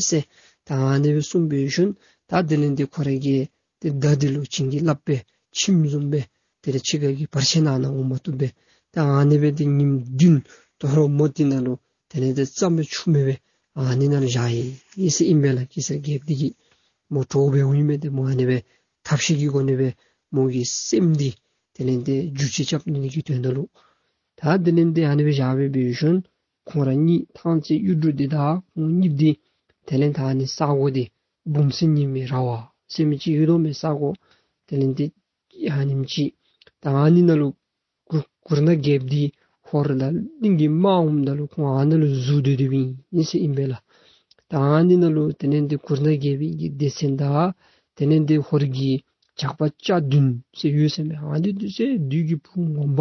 ཟེར། ད་ཨ་ནི་སྦེ་གསུངས་པའི་ཤུལ་ད་དེ་ལས་ཏེ་ཁོ་ར་གིས་ཏེ་མདའ་འདི་ལུ་བྱིན་གྱིས་བརླབས་སྦེ་ཁྱིམ་བཟུམ་སྦེ་དེ་ལས་ཕྱི་ཁ་གི་བར་ཆད་ནང་ན་འོང་མ་བཏུབ་སྦེ། ད་ཨ་ནི་སྦེ་ཏེ་ཉིནམ་བདུན་དོ་རུང་མོ་འདི་ནང་ལུ་དེ་ལས་ཏེ་རྩ་མེད་ཆུ་མེད་སྦེ་ཨ་ནི་ནང་ལུ་བཞག་ཡི་ཟེར་ཨིན་པས་ལགས། གེ་སར་རྒྱལཔོ་འདི་གིས་མོ་གྲོགས་འབདཝ་ཨིན་མས། ཏེ་མོ་ཨ་ནི་སྦེ་ཐབས་ཤེས་ཀྱི་སྒོ་ནས་སྦེ་མོ་གི་སེམས་འདི་དེ་ལས་ཏེ་འགྱུར་བཅོས་རྐྱབ་ནི་གི་དོན་དག་ལུ། ད་དེ་ལས་ཏེ་ཨ་ནི་སྦེ་བཞག་སྦེ་འབད་ཤུལ་ཁོང་ར་གཉིས་ཐང་རྩེ་གཡུ་འབྲུག་འདི་དང་ཁོང་གཉིས་འདི་དེ་ལས་ད་ཨ་ནི་ས་གོ་འདི་འབུམ་སེང་ཉི་མའི་ར་བ་ཟེར་མི་ཅིག་ཡོད་དོ་མས། ས་གོ་དེ་ལས་ཏེ་ཨ་ནེམ་ཅིག་ད་ཨ་ནི་ནང་ལུ་གུ་གུར་ནག་རྒྱལཔོ་འདི་ཧོར་དང་གླིང་གི་དམག་འོངམ་ད་ལུ་ཁོང་ཨ་ནཱ་ལུ་འཛུལ་སྡོད་སྡོདཔ་ཨིན་ཟེར་ཨིན་པས་ལགས། ད་ཨ་ནི་ནང་ལུ་དེ་ལས་ཏེ་གུར་ནག་རྒྱལ་པོའི་གི་སྡེ་ཚན་དང་དེ་ལས་ཏེ་ཧོར་གྱི་ཇག་པ་ལྕགས་བདུན་ཟེར་ཡོད་ཟེར་མས། ཨ་ནི་འདི་ཚུ་བདུད་ཀྱི་བུ་ངོ་མ་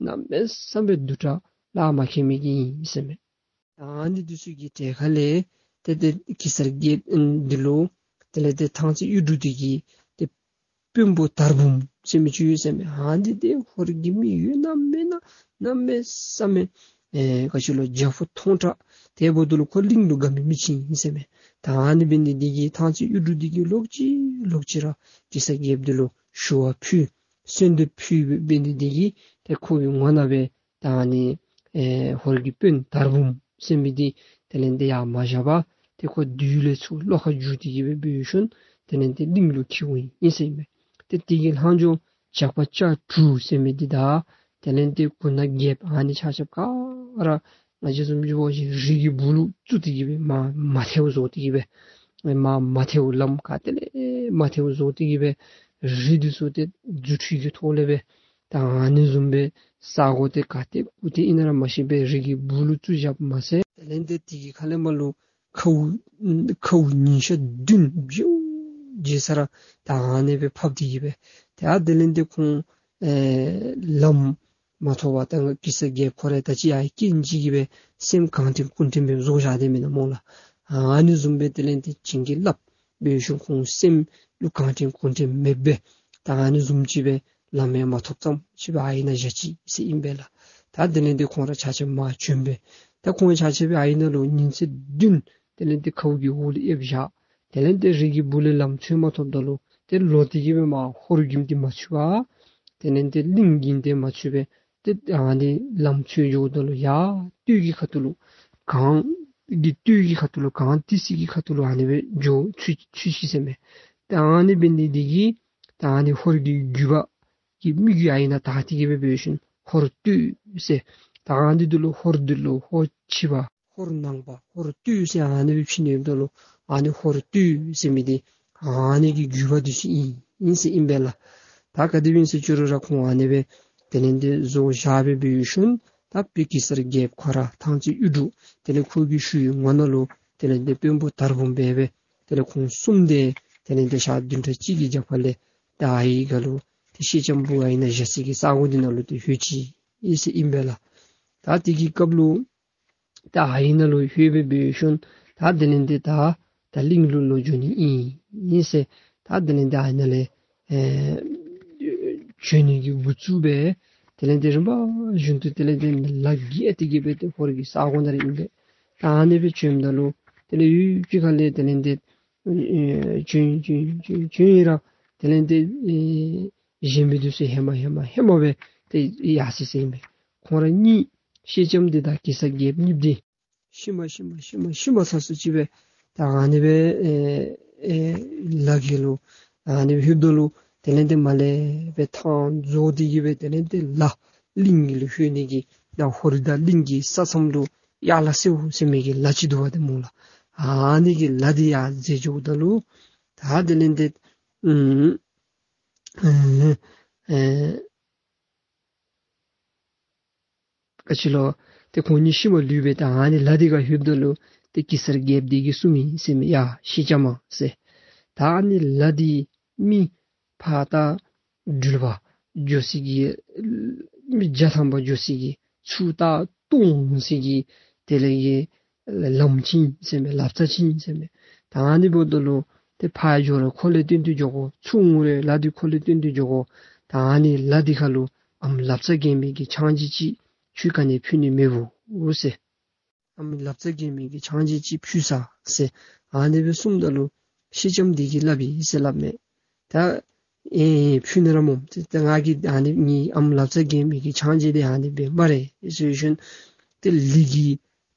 གནམ་མེད་ས་མེད་བདུད་དྲག་ལ་མ་ཁེལ་མི་གི་ཨིན་ཟེར་མས། ད་ཨ་ནི་འདི་ཚུ་གི་གྲལ་ཁ་ལས་ཏེ་ཏེ་གེ་སར་རྒྱལཔོ་འདི་ལུ་དེ་ལས་ཏེ་ཐང་རྩེ་གཡུ་འབྲུག་འདི་གི་ཏེ་དཔོན་པོ་དར་འབུམ་ཟེར་མི་ཅིག་ཡོད་ཟེར་མས། ཨ་ནི་འདི་ཧོར་གྱི་མི་ཡོད་ན་མེད་ན་གནམ་མེད་ས་མེད་ཨེ་ག་ཅི་ལོ་རྒྱལ་པོ་ཐོང་དྲགས། དེ་འབདཝ་ད་ལུ་ཁོ་གླིང་ལུ་དགའ་མི་མི་ཅིག་ཨིན་ཟེར་མས། ད་ཨ་ནི་འབད་ནི་འདི་གིས་ཐང་རྩེ་གཡུ་འབྲུག་འདི་གིས་ལོག་ཅི་ལོག་ཅི་ར་གེ་སར་རྒྱལཔོ་འདི་ལུ་ཞུ་བ་ཕུལ་གསོལ་འདེབས་ཕུལ་འབད་ནི་འདི་གིས་ཏེ་ཁོ་གི་ངོ་ནང་སྦེ་ད་ཨ་ནི་ཨེ་ཧོར་གྱི་དཔོན་དར་འབུམ་ཟེར་མི་འདི་དེ་ལས་ཏེ་ཡར་མ་བཞག་པར་ཏེ་ཁོ་བདུད་ལས་ཚུར་བློ་ཁ་འགྱུར་ཏེ་གི་སྦེ་འབད་ཤུལ་དེ་ལས་ཏེ་གླིང་ལུ་འཁྱིད་འོང་ཡི་ཟེར་ཨིན་མས། ཏེ་དེ་གི་ལྷག་འཕྲོ་ཇག་པ་ལྕགས་དྲུག་ཟེར་མི་འདི་དང་དེ་ལས་ཏེ་གུར་ནག་རྒྱལཔོ་ཨ་ནི་ཆ་ཁྱབ་ག་ར་ང་བཅས་བཟུམ་ཅིག་འབད་བ་ཅིན་རི་གི་སྦུག་ལུ་བཙུགས་ཏེ་གི་སྦེ་མ་མ་ཐལཝ་བཟོ་སྟེ་གི་སྦེ་མ་མ་ཐལཝ་ལམ་ག་ཏེ་ལས་མ་ཐལཝ་བཟོ་སྟེ་གི་སྦེ་རི་འདི་ཚུ་ཏེ་རྫུ་འཕྲུལ་གྱི་ཐོག་ལས་སྦེ་ད་ཨ་ནི་བཟུམ་སྦེ་ས་གོ་ཏེ་ག་ཏེ་གུ་ཏེ་ཨིན་ན་ར་མ་ཤེས་པར་རི་གི་སྦུག་ལུ་བཙུགས་བཞགཔ་མ་ཚད་དེ་ལས་ཏེ་དེ་གི་ཁ་ལས་མར་ལུ་ཁཝ་ཁཝ་ཉིན་ཞག་བདུན་བྱོན་བྱོན་ས་ར་ད་ཨ་ནི་སྦེ་ཕབ་སྟེ་གི་སྦེ་ཏེ་ཨ་དེ་ལས་ཏེ་ཁོང་ཨེ་ལམ་མ་ཐོབ་པར་ད་གེ་སར་རྒྱལཔོ་ཁོ་ར་ད་ཅི་ཡར་སྐྱེལ་ཅི་གི་སྦེ་སེམས་གང་དྲན་ཀུན་དྲན་སྦེ་བཟོ་བཞག་སྟེ་མེན་ན་སྨོ་ལགས། ཨ་ནི་བཟུམ་སྦེ་དེ་ལས་ཏེ་བྱིན་གྱིས་བརླབས་འབད་ཤུལ་ཁོང་སེམས་ལུ་གང་དྲན་ཀུན་དྲན་མེདཔ་སྦེ་ད་ཨ་ནི་བཟུམ་ཅིག་སྦེ་ལམ་ཡང་མ་ཐོབ་ཙམ་ཅིག་སྦེ་ཨ་ཡི་ནང་བཞག་ཅི་ཟེར་ཨིན་པས་ལགས། ད་དེ་ལས་ཏེ་ཁོང་ར་ཆ་ཁྱབ་མར་བྱོན་སྦེ་ད་ཁོང་ཆ་ཁྱབ་སྦེ་ཨ་ཡི་ནང་ལུ་ཉིན་མཚན་བདུན་དེ་ལས་ཏེ་ཁཝ་གི་འོག་ལུ་ཨེབ་བཞག། དེ་ལས་ཏེ་རི་གི་སྦུག་ལས་ལམ་འཚོལ་མ་ཐོབ་ད་ལུ་ཏེ་ལོག་སྟེ་གི་སྦེ་མར་ཧོར་རྒྱུད་འདི་མ་ཚུད་པར་དེ་ལས་ཏེ་གླིང་རྒྱུད་འདི་མ་ཚུད་པར་ཏེ་ཨ་ནི་ལམ་འཚོལ་འགྱོཝ་ད་ལུ་ཡར་སྟོད་ཀྱི་ཁ་ཐུག་ལུ་གངས་ཀྱི་སྟོད་ཀྱི་ཁ་ཐུག་ལུ་གངས་ཏི་སེ་གི་ཁ་ཐུག་ལུ་ཨ་ནི་སྦེ་འགྱོ་ཚུད་ཚུད་ཅི་ཟེར་མས། ཏེ་ཨ་ནི་འབད་ནི་འདི་གིས་ཏེ་ཨ་ནི་ཧོར་གྱི་རྒྱུད་པ་གི་མི་རྒྱུད་ཨ་ཡི་ནང་དར་ཏེ་གི་སྦེ་འབད་ཤུལ་ཧོར་སྟོད་ཟེར་ད་ཨ་ནི་འདི་ལུ་ཧོར་འདི་ལུ་ཧོར་ཕྱི་པ་ཧོར་ནང་པ་ཧོར་སྟོད་ཟེར་ཨ་ནི་སྦེ་ཕྱེ་ནི་ཡོདཔ་ད་ལུ་ཨ་ནི་ཧོར་སྟོད་ཟེར་མི་འདི་ཨ་ནི་གི་རྒྱུད་པ་འདི་ཚུ་ཨིན་ཨིན་ཟེར་ཨིན་པས་ལགས། ད་ག་དེ་སྦེ་ཨིན་ཟེར་ཅི་རུང་ར་ཁོང་ཨ་ནི་སྦེ་དེ་ལས་ཏེ་བཟོ་བཞག་སྦེ་འབད་ཤུལ་ད་དཔེ་གེ་སར་རྒྱལཔོ་ཁོ་ར་ཐང་རྩེ་གཡུ་འབྲུག་དེ་ལས་ཁོ་གི་ཤུལ་ངོ་ནང་ལུ་དེ་ལས་ཏེ་དཔོན་པོ་དར་འབུམ་སྦེ་སྦེ་དེ་ལས་ཁོང་གསུམ་དེ་དེ་ལས་ཏེ་ཞག་བདུན་ཕྲག་གཅིག་གི་རྒྱབ་ཁ་ལས་ད་ཨ་ཡི་ཁ་ལུ་ཏེ་སེང་ལྕམ་བུ་ཨ་ཡི་ནང་བཞག་སའི་གི་ས་གོ་འདི་ནང་ལུ་ཏེ་ལྷོད་ཅི་ཨིན་ཟེར་ཨིན་པས་ལགས། ད་དེ་གི་སྐབས་ལུ་ད་ཨ་ཡི་ནང་ལུ་ལྷོད་སྦེ་འབད་ཤུལ་ད་དེ་ལས་ཏེ་ད་ད་གླིང་ལུ་ལོག་འགྱོ་ནི་ཨིན་ཨིན་ཟེར། ད་དེ་ལས་ཏེ་ཨ་ཡི་ནང་ལས་ཨེ་བྱོན་ནི་གི་འགོ་བཙུགས་སྦེ་དེ་ལས་ཏེ་རིམ་པ་བཞིན་དུ་དེ་ལས་ཏེ་ལ་བརྒལ་ཏེ་གི་སྦེ་ཏེ་ཧོར་གྱི་ས་གོ་ནང་ར་ཨིན་པས། ད་ཨ་ནི་སྦེ་བྱོནམ་ད་ལུ་དེ་ལས་ཡུདཔ་ཅིག་ཁ་ལས་དེ་ལས་ཏེ་ཨེ་བྱོན་བྱོན་བྱོན་བྱོན་ཡི་ར་དེ་ལས་ཏེ་ཨེ་གཞན་མི་འདི་ཚུ་ཧེ་མ་ཧེ་མ་ཧེ་མ་སྦེ་ཏེ་ཡར་སོ་ཡི་ཟེར་ཨིན་པས། ཁོང་ར་གཉིས་སེང་ལྕམ་འདི་དང་གེ་སར་རྒྱལཔོ་གཉིས་འདི་ ཤུལ་མ་ཤུལ་མ་ཤུལ་མ་ཤུལ་མ་ཚར་སུ་ཅིག་སྦེ་ད་ཨ་ནི་སྦེ་ཨེ་ཨེ་ལ་གི་ལུ་ཨ་ནི་སྦེ་ལྷོདཔ་ད་ལུ་དེ་ལས་ཏེ་མར་ལས་སྦེ་ཐང་རྫོགས་ཏེ་གི་སྦེ་དེ་ལས་ཏེ་ལ་གླིང་གི་ལུ་ལྷོད་ནི་གི་ད་ཧོར་ད་གླིང་གི་ས་མཚམས་ལུ་ཡར་ལ་སེའུ་ཟེར་མི་གི་ལ་ཅིག་འདུག་པ་ཏེ་སྨོ་ལགས། ཨ་ནི་གི་ལ་འདི་ཡར་འཛེགས་འགྱོཝ་ད་ལུ་ད་དེ་ལས་ཏེ་ཨུམ་ཨེ་ཨེ་ག་ཅི་ལོ། ཏེ་ཁོང་གཉིས་ཤུལ་མ་ལུས་པས། ད་ཨ་ནི་ལ་འདི་ཁར་ལྷོདཔ་ད་ལུ་ཏེ་གེ་སར་རྒྱལཔོ་འདི་གིས་གསུངས་མི་ཟེར་མི་ཡ་ཤེས་ལྕམ་མ་ཟེར། ད་ཨ་ནི་ལ་འདི་མི་ཕར་ད་འགྲུལ་པ་འགྱོ་སའི་གི་མི་བརྒྱ་ཐམ་པ་འགྱོ་སའི་གི་ཚུར་ད་ལྟོ་འོང་སའི་གི་དེ་ལས་གི་ལམ་ཅིག་ཨིན་ཟེར་མས། ལབ་རྩ་ཅིག་ཨིན་ཟེར་མས། ད་ཨ་ནི་འབདཝ་ད་ལུ་ཏེ་ཕར་འགྱོ་རུང་ཁོ་ལས་བརྟེན་ཏེ་འགྱོ་དགོ། ཚུར་འོང་རུང་ལ་འདི་ཁོ་ལས་བརྟེན་ཏེ་འགྱོ་དགོ། ད་ཨ་ནི་ལ་འདི་ཁར་ལུ་ཨམ་ལབ་རྩ་རྒྱས་མི་གི་ཆང་བྱིན་ཅིག་ཁྱོད་ག་ནི་ཕུལ་ནི་མེད་བོ་ཟེར། ཨམ་ལབ་རྩ་རྒྱས་མི་གི་ཆང་བྱིན་ཅིག་ཕུལ་ས་ཟེར། ཨ་ནི་སྦེ་གསུངམ་ད་ལུ་ཤེས་ལྕམ་འདི་གིས་སླབ་ཨིན་ཟེར་སླབ་མས། ད་ཨེ་ཨེ་ཕུལ་ནི་ར་སྨོ། ད་ང་གིས་ཨ་ནི་ངེའི་ཨམ་ལབ་རྩ་རྒྱས་མི་གི་ཆང་བྱིན་འདི་ཨ་ནི་སྦེ་སྨ་རེ་ཟེར་ཞིནམ་ཏེ་ལི་གི་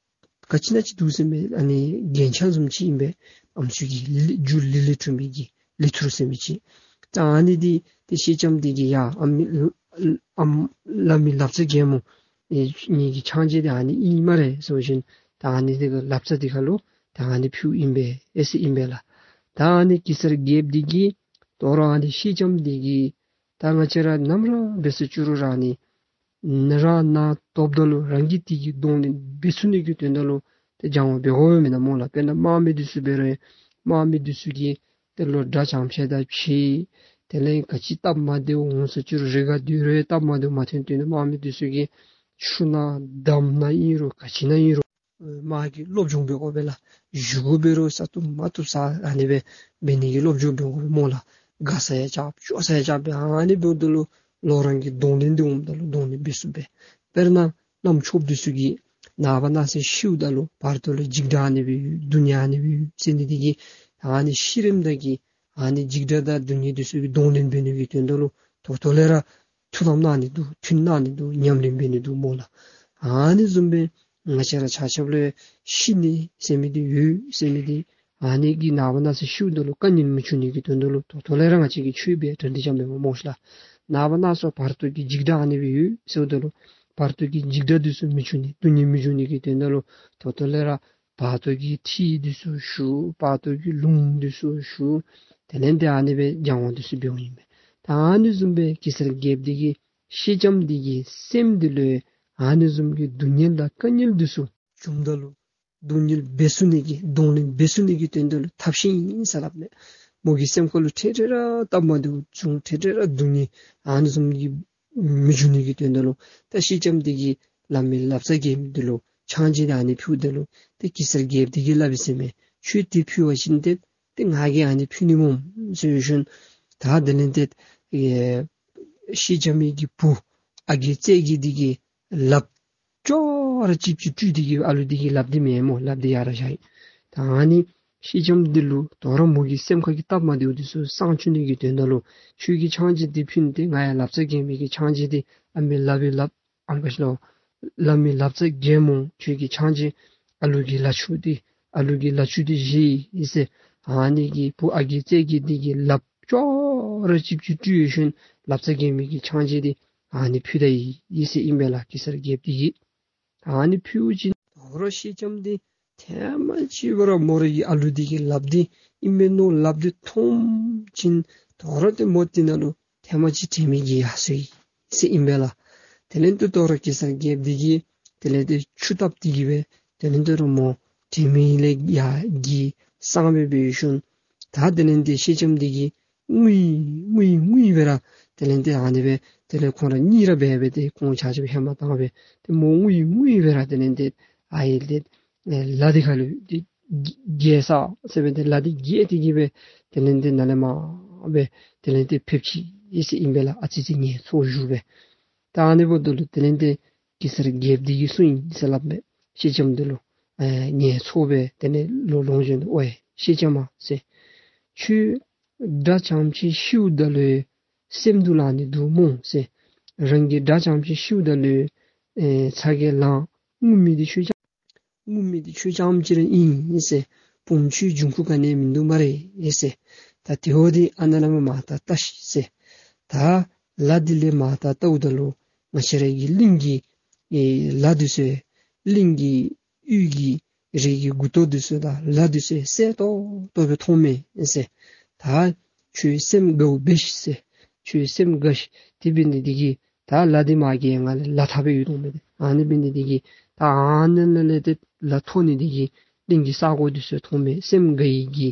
ག་ཅི་ན་ཅིག་འདུག་ཟེར་མས། ཨ་ནི་རྒྱན་ཆ་བཟུམ་ཅིག་ཨིན་པས། ཨམ་སྲུ་གི་ལི་རྒྱུ་ལི་ལི་འཁྲུངས་མི་གི་ལི་ཐུར་ཟེར་མི་ཅིག། ད་ཨ་ནི་འདི་ཏེ་ཤེས་ལྕམ་འདི་གིས་ཡ་ཨམ་ཨམ་བླ་མའི་ལབ་རྩ་རྒྱས་མོ་ཨེ་ངེ་གི་ཆང་བྱིན་འདི་ཨ་ནི་ཨིན་སྨ་རེ་ཟེར་ཞིནམ་ད་ཨ་ནི་འདི་གི་ལབ་རྩ་འདི་ཁར་ལུ་ད་ཨ་ནི་ཕུལཝ་ཨིན་པས་ཨེ་ཟེར་ཨིན་པས་ལགས། ད་ཨ་ནི་གེ་སར་རྒྱལཔོ་འདི་གིས་དོ་རུང་ཨ་ནི་ཤེས་ལྕམ་འདི་གིས་ད་ང་བཅས་ར་ནམ་ར་འབད་ས་ཅིག་རུང་ར་ཨ་ནི་ནི་རང་ནང་ཐོབ་ད་ལུ་རང་གིས་དེ་གི་གདོང་ལེན་འབད་ཚུགས་ནི་གི་དོན་དག་ལུ་ཏེ་སྦྱང་བ་འབད་དགོ་པས་མེན་ན་སྨོ་ལགས། དཔེར་ན་དམག་མི་འདི་ཚུ་འབད་རུང་དམག་མི་འདི་ཚུ་གིས་ཏེ་ལོག་དགྲ་ཙམ་ཅིག་དང་ཕྱད། དེ་ལས་ག་ཅི་སྟབས་མ་བདེཝ་འོང་ས་ཅིག་རུང་རི་ཁར་སྡོད་རུང་སྟབས་མ་བདེཝ་མ་ཐོན་དོན་དམག་མི་འདི་ཚུ་གིས་ཆུ་ནང་འདམ་ནང་ཨིན་རུང་ག་ཅི་ནང་ཨིན་རུང་དམག་གི་སློབ་སྦྱོང་འབད་དགོ་པས་ལགས། གཞུ་དགུ་འབད་རུང་ས་བཏུབ་མ་བཏུབ་ས་ཨ་ནི་སྦེ་འབད་ནི་གི་སློབ་སྦྱོང་འབད་དགོ་པས་སྨོ་ལགས། དགའ་ས་ཡང་རྐྱབ་སྐྱོ་ས་ཡང་རྐྱབ་སྦེ་ཨ་ནི་འབདཝ་ད་ལུ་ལོག་རང་གི་གདོང་ལེན་འདི་འོངམ་ད་ལུ་གདོང་ལེན་འབད་ཚུགས་པས། དཔེར་ན་བླམ་ཆོསཔ་འདི་ཚུ་གིས་ནངས་པ་གནངས་ཚེ་ཤིཝ་ད་ལུ་བར་དོ་ལུ་འཇིགས་སྐྲག་ཨ་ནི་སྦེ་ཡོད་སྡུག་བསྔལ་ཨ་ནི་སྦེ་ཡོད་ཟེར་ནི་འདི་གིས་ཨ་ནི་ཤི་རནམ་ད་གི་ཨ་ནི་འཇིགས་སྐྲག་དང་སྡུག་བསྔལ་འདི་ཚུ་གི་གདོང་ལེན་འབད་ནི་གི་དོན་དག་ལུ་ད་ལྟོ་ལས་ར་ཐུགས་དམ་གནང་ནི་འདུག། ཐུན་གནང་ནི་འདུག། ཉམས་ལེན་འབད་ནི་འདུག་སྨོ་ལགས། ཨ་ནི་བཟུམ་སྦེ་ང་བཅས་ར་ཆ་ཁྱབ་ལུ་ཤི་ནི་ཟེར་མི་འདི་ཡོད་ཟེར་མི་འདི་ཨ་ནི་གིས་ནངས་པ་གནངས་ཚེ་ཤིཝ་ད་ལུ་དཀའ་ངལ་མི་འབྱུང་ནི་གི་དོན་དག་ལུ་ད་ལྟོ་ལས་ར་ང་བཅས་ཀྱིས་ཆོས་འབད་གྲ་སྒྲིག་རྐྱབ་མས་སྨོ་ཤིག་ལགས། ནངས་པ་གནངས་ཚེ་བར་དོ་གི་འཇིགས་སྐྲག་ཨ་ནི་སྦེ་ཡོད་ཟེརཝ་ད་ལུ་བར་དོ་གི་འཇིགས་སྐྲག་འདི་ཚུ་མི་འབྱུང་ནི་སྡུག་བསྔལ་མི་འབྱུང་ནི་གི་དོན་དག་ལུ་ད་ལྟོ་ལས་ར་བར་དོ་གི་ཁྲིད་འདི་ཚུ་ཞུ། བར་དོ་གི་ལུང་འདི་ཚུ་ཞུ། དེ་ལས་ཏེ་ཨ་ནི་སྦེ་སྦྱང་བ་འདི་ཚུ་འབདཝ་ཨིན་པས། ད་ཨ་ནི་བཟུམ་སྦེ་གེ་སར་རྒྱལཔོ་འདི་གིས་ཤེས་ལྕམ་འདི་གི་སེམས་འདི་ལུ་ཨ་ནི་བཟུམ་གྱི་སྡུག་བསྔལ་དང་དཀའ་ངལ་འདི་ཚུ་བྱུངམ་ད་ལུ་སྡུག་བསྔལ་འབད་ཚུགས་ནི་གི་གདོང་ལེན་འབད་ཚུགས་ནི་གི་དོན་དག་ལུ་ཐབས་ཤེས་ཨིན་ཟེར་སླབ་མས། མོ་གི་སེམས་ཁ་ལུ་འཕྲལ་འཕྲལ་ར་སྟབས་མ་བདེཝ་བྱུང་འཕྲལ་འཕྲལ་ར་སྡུག་བསྔལ་ཨ་ནི་བཟུམ་གྱི་མི་འབྱུང་ནི་གི་དོན་དག་ལུ་ད་ཤེས་ལྕམ་འདི་གིས་བླ་མའི་བླ་གབ་རྒྱས་མི་འདི་ལུ་ཆང་བྱིན་ཨ་ནི་ཕུལཝ་ད་ལུ་ཏེ་གེ་སར་རྒྱལཔོ་འདི་གིས་སླབ་ཡི་ཟེར་མས། ཁྱོད་འདི་ཕུལ་བ་ཅིན་ཏེ་ཏེ་ང་གིས་ཨ་ནི་ཕུལ་ནི་སྨོ་ཟེར་ཞིནམ་ད་དེ་ལས་ཏེ་ཨེ་ཤེས་ལྕམ་གྱི་བུ་ཨ་རྒས་རྩེ་རྒས་འདི་གིས་ལགཔ་ཅོག་ར་ཅིག་ཅིག་བཀྲུས་ཏེ་གི་ཨ་ལུ་འདི་གི་ལགཔ་འདི་མེན་སྨོ། ལགཔ་འདི་ཡར་ར་བཞག་ཡི། ད་ཨ་ནི་ཤེས་ལྕམ་འདི་ལུ་དོ་རུང་མོ་གི་སེམས་ཁ་གི་སྟབས་མ་བདེཝ་འདི་ཚུ་སངས་བཅུག་ནི་གི་དོན་དག་ལུ་ཁྱོད་ཀྱིས་ཆང་བྱིན་འདི་ཕུལ་ནི་འདི་ང་ཡང་བླ་གབ་རྒྱས་མི་གི་ཆང་བྱིན་འདི་ཨ་མའི་བླ་མའི་བླ་ཨམ་ག་ཅི་ལོ་བླ་མའི་བླ་གབ་རྒྱས་མོ་ཁྱོད་ཀྱིས་ཆང་བྱིན་ཨ་ལུ་གི་ལག་ཆུ་འདི་ཨ་ལུ་གི་ལག་ཆུ་འདི་བཞེས་ཡི་ཟེར། ཨ་ནི་གི་བུ་ཨ་རྒས་རྩེ་རྒས་འདི་གི་ལགཔ་ཅོག་ར་ཅིག་ཅིག་བཀྲུས་ཞིནམ་བླ་གབ་རྒྱས་མི་གི་ཆང་བྱིན་འདི་ཨ་ནི་ཕུལ་ད་ཡི་ཟེར་ཨིན་པས་ལགས། གེ་སར་རྒྱལཔོ་འདི་གིས་ཨ་ནི་ཕུལཝ་ཅིག་དོ་རུང་ཤེས་ལྕམ་འདི་ཐེངས་མ་གཅིག་བར་མོ་རའི་གི་ཨ་ལུ་འདི་གི་ལགཔ་འདི་ཨིན་མས་མནོ་ལགཔ་འདི་མཐོངམ་ཅིག་དོ་རུང་ཏེ་མོ་འདི་ནང་ལུ་ཐེངས་མ་གཅིག་དྲན་མེད་འགྱེལ་ཡར་སོ་ཡི་ཟེར་ཨིན་པས་ལགས། དེ་ལས་ཏེ་དོ་རུང་གེ་སར་རྒྱལཔོ་འདི་གིས་དེ་ལས་ཏེ་ཆུ་བཏབ་སྟེ་གི་སྦེ་དེ་ལས་ཏེ་ར་མོ་དྲན་མེད་ལས་ཡར་འགྱེལ་སངས་སྦེ་འབད་ཞིནམ་ད་དེ་ལས་ཏེ་ཤེས་ལྕམ་འདི་གིས་ངུ་ཡི་ངུ་ཡི་ངུ་ཡི་སྦེ་ར་དེ་ལས་ཏེ་ཨ་ནི་སྦེ་དེ་ལས་ཁོང་ར་གཉིས་ར་འབད་སྦེ་ཏེ་ཁོང་ཆ་ཁྱབ་ཧེ་མ་བཏང་སྦེ་ཏེ་མོ་ངུ་ཡི་ངུ་ཡི་སྦེ་ར་དེ་ལས་ཏེ་ཨ་ཡི་ཏེ་ལ་འདི་ཁ་ལུ་ཏེ་རྒྱས་ས་ཟེར་སྦེ་ཏེ་ལ་འདི་རྒྱས་ཏེ་གི་སྦེ་དེ་ལས་ཏེ་ནཱ་ལས་མར་སྦེ་དེ་ལས་ཏེ་ཕེབས་ཅི་ཨིན་ཟེར་ཨིན་པས་ལགས། ཨ་ཙི་ཅིག་ངལ་འཚོ་བཞུགས་སྦེ། ད་ཨ་ནི་འབདཝ་ད་ལུ་དེ་ལས་ཏེ་གེ་སར་རྒྱལཔོ་འདི་གིས་གསུངས་ཡི་ཟེར་སླབ་མས། ཤེས་ལྕམ་འདི་ལུ་ཨེ་ངལ་འཚོ་སྦེ་དེ་ལས་ལོག་ལོང་བྱོན་ཏེ་ཨོ་ཡེ་ཤེས་ལྕམ་མ་ཟེར། ཁྱོད་དགྲ་ཙམ་ཅིག་ཤིཝ་ད་ལུ་སེམས་སྡུག་ལང་ནི་འདུག་སྨོ་ཟེར། རང་གི་དགྲ་ཙམ་ཅིག་ཤིཝ་ད་ལུ་ཨེ་ཚ་གྱང་ལང་ངུ་མི་འདི་ཁྱོད་ཅག་ ངུ་མི་འདི་ཁྱོད་རྐྱངམ་ཅིག་ར་ཨིན་ཟེར། བུམོ་ཁྱོད་འབྱུང་ཁུངས་ག་ནི་ཡང་མིན་འདུག་སྨ་རེ་ཟེར། ད་དེ་འོ་འདི་ཨ་ནཱ་ལས་མར་མར་ད་བལྟ་ཤིག་ཟེར། ད་ལ་འདི་ལས་མར་ད་བལྟཝ་ད་ལུ་ང་བཅས་ར་གི་གླིང་གི་ཨེ་ལ་འདི་ཚུ་གླིང་གི་གཡུས་ཀྱི་རི་གི་མགུ་ཏོ་འདི་ཚུ་དང་ལ་འདི་ཚུ་གསལ་ཏོག་ཏོ་སྦེ་མཐོངམ་མས་ཟེར། ད་ཁྱོད་སེམས་དགའཝ་འབད་ཤིག་ཟེར། ཁྱོད་སེམས་དགའ་ཤིག། དེ་འབད་ནི་འདི་གིས་ད་ལ་འདི་མ་གི་ཡང་ང་ལས་ལ་ཐ་སྦེ་ཡོད་དོ་མས། ཨ་ནི་འབད་ནི་འདི་གིས་ད་ཨ་ནི་ལས་ལས་ཏེ་ལ་མཐོ་ནི་འདི་གིས་གླིང་གི་ས་གོ་འདི་ཚུ་མཐོངམ་མས། སེམས་དགའ་ཡི་གི་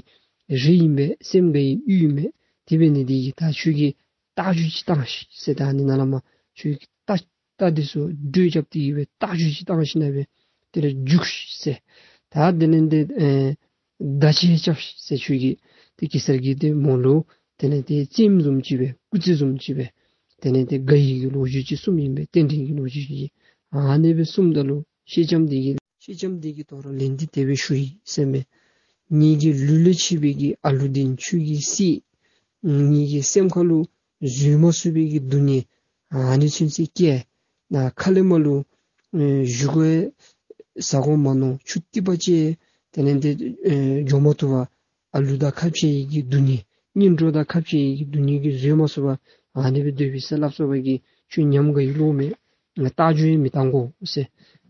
རི་ཨིན་པས། སེམས་དགའ་ཡི་གཡུས་ཨིན་པས། དེ་འབད་ནི་འདི་གིས་ད་ཁྱོད་ཀྱིས་རྟ་རྒྱུག་ཅིག་བཏང་ཤིག་ཟེར། ད་ཨ་ནི་ནང་ལས་མར་ཁྱོད་ཀྱིས་རྟ་རྟ་འདི་ཚུ་དྲོད་རྐྱབ་སྟེ་གི་སྦེ་རྟ་རྒྱུག་ཅིག་བཏང་ཞིནམ་ལས་སྦེ་དེ་ལས་རྒྱུག་ཤིག་ཟེར། ད་དེ་ལས་ཏེ་ཨེ་མདའ་ཅིག་རྐྱབ་ཤིག་ཟེར། ཁྱོད་ཀྱིས་ཏེ་གེ་སར་གྱིས་ཏེ་མོ་ལུ་དེ་ལས་ཏེ་རྩེདམོ་བཟུམ་ཅིག་སྦེ་སྐུ་རྩེད་བཟུམ་ཅིག་སྦེ་དེ་ལས་ཏེ་དགའ་ཡི་གི་ལོ་རྒྱུས་ཅིག་གསུངམ་ཨིན་པས། རྟེན་འབྲེལ་གྱི་ལོ་རྒྱུས་ཅིག། ཨ་ནི་སྦེ་གསུངམ་ད་ལུ་སེང་ལྕམ་འདི་གིས་སེང་ལྕམ་འདི་གིས་དོ་རུང་ལན་འདི་དེ་སྦེ་ཞུ་ཡི་ཟེར་མས། ངེ་གི་ལུས་ལས་ཆད་པའི་གི་ཨ་ལུ་འདི་ཁྱོད་ཀྱིས་བསད། ངེ་གི་སེམས་ཁ་ལུ་བཟོད་མ་ཚུགས་པའི་གི་སྡུག་བསྔལ་ཨ་ནི་ཚུན་ཚོད་བཀལ། ནཱ་ཁ་ལས་མར་ལུ་ཨེ་བཞེས་སྒོ་ཟ་དགོ་མ་མནོ། ཆུ་ཐིགས་པ་ཅིག་དེ་ལས་ཏེ་ཨེ་འགྱོ་མ་བཏུབ་པར་ཨ་ལུ་དང་ཁ་འཕྱལ་ཡི་གི་སྡུག་བསྔལ། གཉེན་གྲོགས་དང་ཁ་འཕྱལ་ཡི་གི་སྡུག་བསྔལ་གྱིས་བཟོད་མ་ཚུགས་པར་ཨ་ནི་སྦེ་སྡོད་པས་ཟེར་སླབ་སོང་བ་གིས་ཁྱོད་ཉམས་དགའ་ཡི་ལོ་མས། ང་རྟ་རྒྱུག་ཡང་མི་བཏང་དགོ་ཟེར།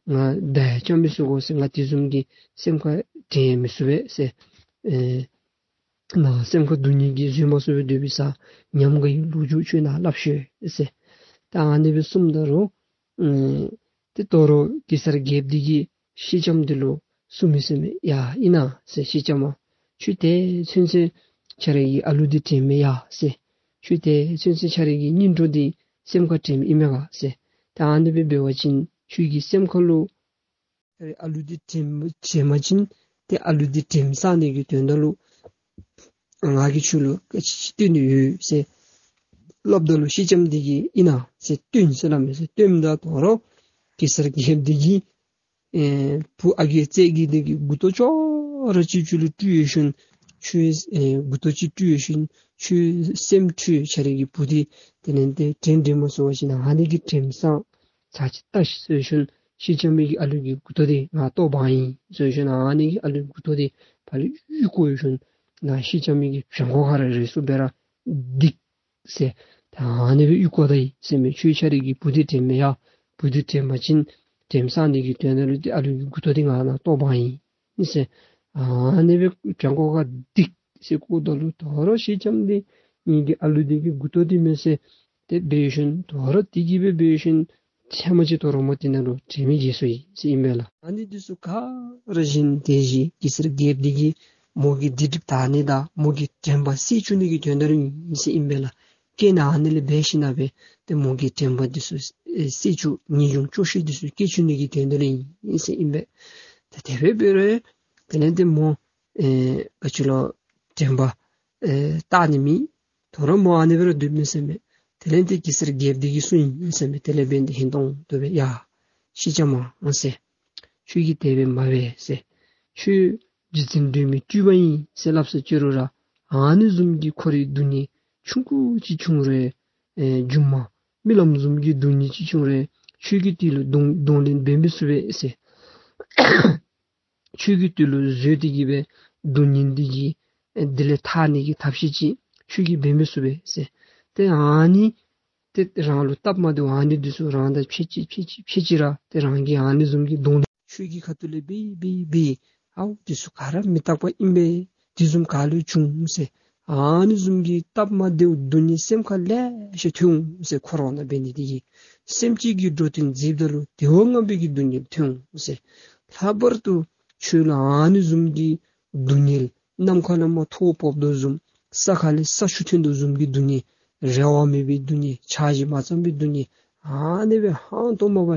ང་མདའ་ཡང་རྐྱབ་མི་ཚུགས་དགོ་ཟེར། ང་དེ་བཟུམ་གྱི་སེམས་ཁར་དྲན་མི་ཚུགས་པས་ཟེར། ཨེ་ནཱ་སེམས་ཁར་སྡུག་བསྔལ་གྱིས་བཟོད་མ་ཚུགས་པར་སྡོད་པས་ཟེར། ཉམས་དགའ་ཡི་ལོ་རྒྱུས་ཁྱོད་ནཱ་སླབ་ཤོག་ཟེར། ད་ཨ་ནི་སྦེ་གསུངམ་ད་རུང་ཨེ་ཏེ་དོ་རུང་གེ་སར་རྒྱལཔོ་འདི་གིས་སེང་ལྕམ་འདི་ལུ་གསུངས་མི་ཟེར་མས། ཡ་ཨིན་ན་ཟེར། སེང་ལྕམ་མ་ཁྱོད་དེ་ཚུན་ཚོད་ཁྱོད་རའི་གི་ཨ་ལུ་འདི་དྲནམ་མས་ཡ་ཟེར། ཁྱོད་དེ་ཚུན་ཚོད་ཁྱོད་རའི་གི་གཉེན་གྲོགས་འདི་སེམས་ཁར་དྲནམ་ཨིན་མས་ག་ཟེར། ད་ཨ་ནི་སྦེ་འབད་བ་ཅིན་ཁྱོད་ཀྱི་སེམས་ཁ་ལུ་ཁྱོད་རའི་ཨ་ལུ་འདི་དྲནམ་དྲན་པ་ཅིན་ཏེ་ཨ་ལུ་འདི་དྲནམ་སངས་ནི་གི་དོན་དག་ལུ་ང་གིས་ཁྱོད་ལུ་ག་ཅི་ཅིག་སྟོན་ནི་ཡོད་ཟེར་སླབ་ད་ལུ་སེང་ལྕམ་འདི་གིས་ཨིན་ན་ཟེར་སྟོན་ཟེར་སླབ་མས་ཟེར། སྟོནམ་ད་དོ་རུང་གེ་སར་རྒྱལཔོ་འདི་གིས་ཨེ་བུ་ཨ་རྒས་རྩེ་རྒས་འདི་གི་མགུ་ཏོ་ཅོག་ར་ཅིག་ཁྱོད་ལུ་བཀྲུ་ཡོད་ཤུལ་ཁྱོད་ཨེ་མགུ་ཏོ་ཅིག་བཀྲུ་ཡོད་ཤུལ་ཁྱོད་སེམས་འཁྲུལ། ཁྱོད་རའི་གི་བུ་འདི་དེ་ལས་ཏེ་དྲན་དྲན་མ་ཚུགས་པ་ཅིན་ཨ་ནི་གིས་དྲནམ་སངས། ཚར་ཅིག་བལྟ་ཤིག་ཟེར་ཞིནམ་སེང་ལྕམ་མའི་གི་ཨ་ལུ་གི་མགུ་ཏོ་འདི་ང་ལྟོ་འབག་ཡི་ཟེར་ཞིནམ་ཨ་ནི་གི་ཨ་ལུ་གི་མགུ་ཏོ་འདི་ཕར་ལུ་གཡུག་བཀོ་ཡོད་ཞིནམ་ནཱ་སེང་ལྕམ་མའི་གི་བྲང་ཁོག་ཁར་རེག་སོང་སྦེ་ར་སྡིག་ཟེར། ད་ཨ་ནི་སྦེ་གཡུག་བཀོ་ད་ཡི་ཟེར་མས། ཁྱོད་ཁྱོད་རའི་གི་བུ་འདི་དྲནམ་མས་ཡ། བུ་འདི་དྲན་པ་ཅིན་དྲནམ་སངས་ནི་གི་དོན་དག་ལུ་ཏེ་ཨ་ལུ་གི་མགུ་ཏོ་འདི་ང་ནཱ་ལྟོ་འབག་ཡི་ཟེར། ཨ་ནི་སྦེ་བྲང་ཁོག་ཁར་སྡིག་ཟེར་བཀོཝ་ད་ལུ་དོ་རུང་སེང་ལྕམ་འདི་ངེ་གི་ཨ་ལུ་འདི་གི་མགུ་ཏོ་འདི་མས་ཟེར་ཏེ་འབད་ཞིནམ་དོ་རུང་དེ་གིས་སྦེ་འབད་ཞིནམ་ཚལ་མ་ཅིག་དོ་རུང་མོ་དེ་ནང་ལུ་དྲན་མེད་བརྒྱལ་སོ་ཡི་ཟེར་ཨིན་པས་ལགས། ཨ་ནི་འདི་ཚུ་ག་ར་གཞན་དེ་བཞིན་གེ་སར་རྒྱལཔོ་འདི་གིས་མོ་གི་སྡིག་སྒྲིབ་དག་ནི་དང་མོ་གི་དྲན་པ་སེལ་བཅུག་ནི་གི་དོན་དག་ལུ་ཨིན་ཟེར་ཨིན་པས་ལགས། རྐྱེན་ཨ་ནི་ལས་འབད་ཞིནམ་ལས་འབད་ཏེ་མོ་གི་དྲན་པ་འདི་ཚུ་ཨེ་སེལ་བཅུག། ངེས་འབྱུང་སྐྱོ་ཤས་འདི་ཚུ་སྐྱེ་བཅུག་ནི་གི་དོན་དག་ལུ་ཨིན་ཟེར་ཨིན་པས། ད་དེ་སྦེ་འབད་རུང་དེ་ལས་ཏེ་མོ་ཨེ་ག་ཅི་ལོ་དྲན་པ་ཨེ་བཏང་ནི་མེད། དོ་རུང་མོ་ཨ་ནི་སྦེ་ར་སྡོདཔ་མས་ཟེར་མས། དེ་ལས་ཏེ་གེ་སར་རྒྱལཔོ་འདི་གིས་གསུངས་ཡི་ཟེར་མས། དེ་ལས་འབད་ཏེ་ཧིང་ཏོང་ཏོ་སྦེ་ཡ་སེང་ལྕམ་མ་ཟེར། ཁྱོད་ཀྱིས་དེ་སྦེ་མ་འབད་ཟེར། ཁྱོད་རྗེ་བཙུན་སྒྲོལ་མའི་སྤྲུལ་པ་ཨིན་ཟེར་སླབ་ས་ཅི་རུང་ར་ཨ་ནི་བཟུམ་གྱི་འཁོར་བའི་སྡུག་བསྔལ་ཆུང་ཀུ་ཅིག་བྱུང་རུང་ཨེ་སྒྱུ་མ་རྨི་ལམ་བཟུམ་གྱི་སྡུག་བསྔལ་ཅིག་བྱུང་རུང་ཁྱོད་ཀྱིས་དེ་ལུ་གདོང་གདོང་ལེན་འབད་མི་ཚུགས་པས་ཟེར། ཁྱོད་ཀྱིས་དེ་ལུ་བཟོད་དེ་གི་སྦེ་སྡུག་བསྔལ་འདི་གིས་ཨེ་འདི་ལས་ཐར་ནི་གི་ཐབས་ཤེས་ཅིག་ཁྱོད་ཀྱིས་འབད་མི་ཚུགས་པས་ཟེར། ཏེ་ཨ་ནི་ཏེ་རང་ལུ་སྟབས་མ་བདེཝ་ཨ་ནི་འདི་ཚུ་རང་དང་ཕྱད་ཅི་ཕྱད་ཅི་ཕྱད་ཅི་ར་ཏེ་རང་གིས་ཨ་ནི་བཟུམ་གྱི་གདོང་ལེན་ཁྱོད་ཀྱི་ཁ་ཐུག་ལས་འབད་འབད་འབད་ཨའུ་འདི་ཚུ་ག་ར་མི་རྟག་པ་ཨིན་པས། དེ་བཟུམ་ག་ལུ་བྱུང་ཟེར། ཨ་ནི་བཟུམ་གྱི་སྟབས་མ་བདེཝ་སྡུག་བསྔལ་སེམས་ཁར་ལེ་ཤ་ཐོན་འོང་ཟེར། འཁོར་བ་ནང་འབད་ནི་འདི་གིས་སེམས་ཅན་གྱི་འགྲོ་དོན་མཛདཔ་ད་ལུ་བདེ་བ་ངན་པའི་གི་སྡུག་བསྔལ་ཐོན་འོང་ཟེར། ལྷག་པར་དུ་ཁྱོད་ལུ་ཨ་ནི་བཟུམ་གྱི་སྡུག་བསྔལ་ནམ་མཁའ་ལས་མར་ཐོག་བབས་དོ་བཟུམ་ས་ཁ་ལས་ས་ཆུ་ཐོན་དོ་བཟུམ་གྱི་སྡུག་བསྔལ་རེ་བ་མེད་པའི་སྡུག་བསྔལ་ཆགས་ཞེན་མ་ཚང་པའི་སྡུག་བསྔལ་ཨ་ནི་སྦེ་ཧང་སྟོང་མ་པ་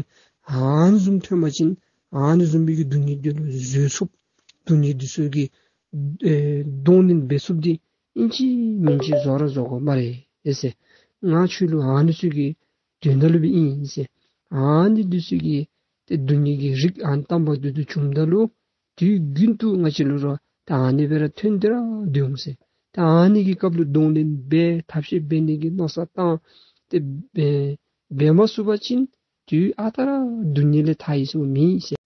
ཨ་ནི་བཟུམ་ཐོན་པ་ཅིན་ཨ་ནི་བཟུམ་པའི་གི་སྡུག་བསྔལ་འདི་ལུ་བཟོད་ཚུགསཔ་སྡུག་བསྔལ་འདི་ཚུ་གི་ཨེ་གདོང་ལེན་འབད་ཚུགསཔ་འདི་ཨིན་ཅི་མིན་ཅི་བཟོ་ར་བཟོ་དགོ་སྨ་རེ་ཨེ་ཟེར། ང་ཁྱོད་ལུ་ཨ་ནི་ཚུ་གི་དོན་དག་ལུ་སྦེ་ཨིན་ཟེར། ཨ་ནི་འདི་ཚུ་གི་ཏེ་སྡུག་བསྔལ་གྱི་རིགས་ཨ་ནི་དང་པ་འདི་ཚུ་བྱུངམ་ད་ལུ་དུས་རྒྱུན་དུ་ང་བཅས་ལུ་ར་ད་ཨ་ནི་སྦེ་ར་ཐོན་ཏེ་ར་སྡོད་འོང་ཟེར། ད་ཨ་ནི་གི་སྐབས་ལུ་གདོང་ལེན་འབད་ཐབས་ཤེས་འབད་ནི་གི་མནོ་བསམ་བཏང་སྟེ་འབད་འབད་མ་ཚུགས་པ་ཅིན་དུས་ཨ་རྟག་ར་སྡུག་བསྔལ་ལས་ཐར་ཡི་ཟེར་མེད་ཟེར།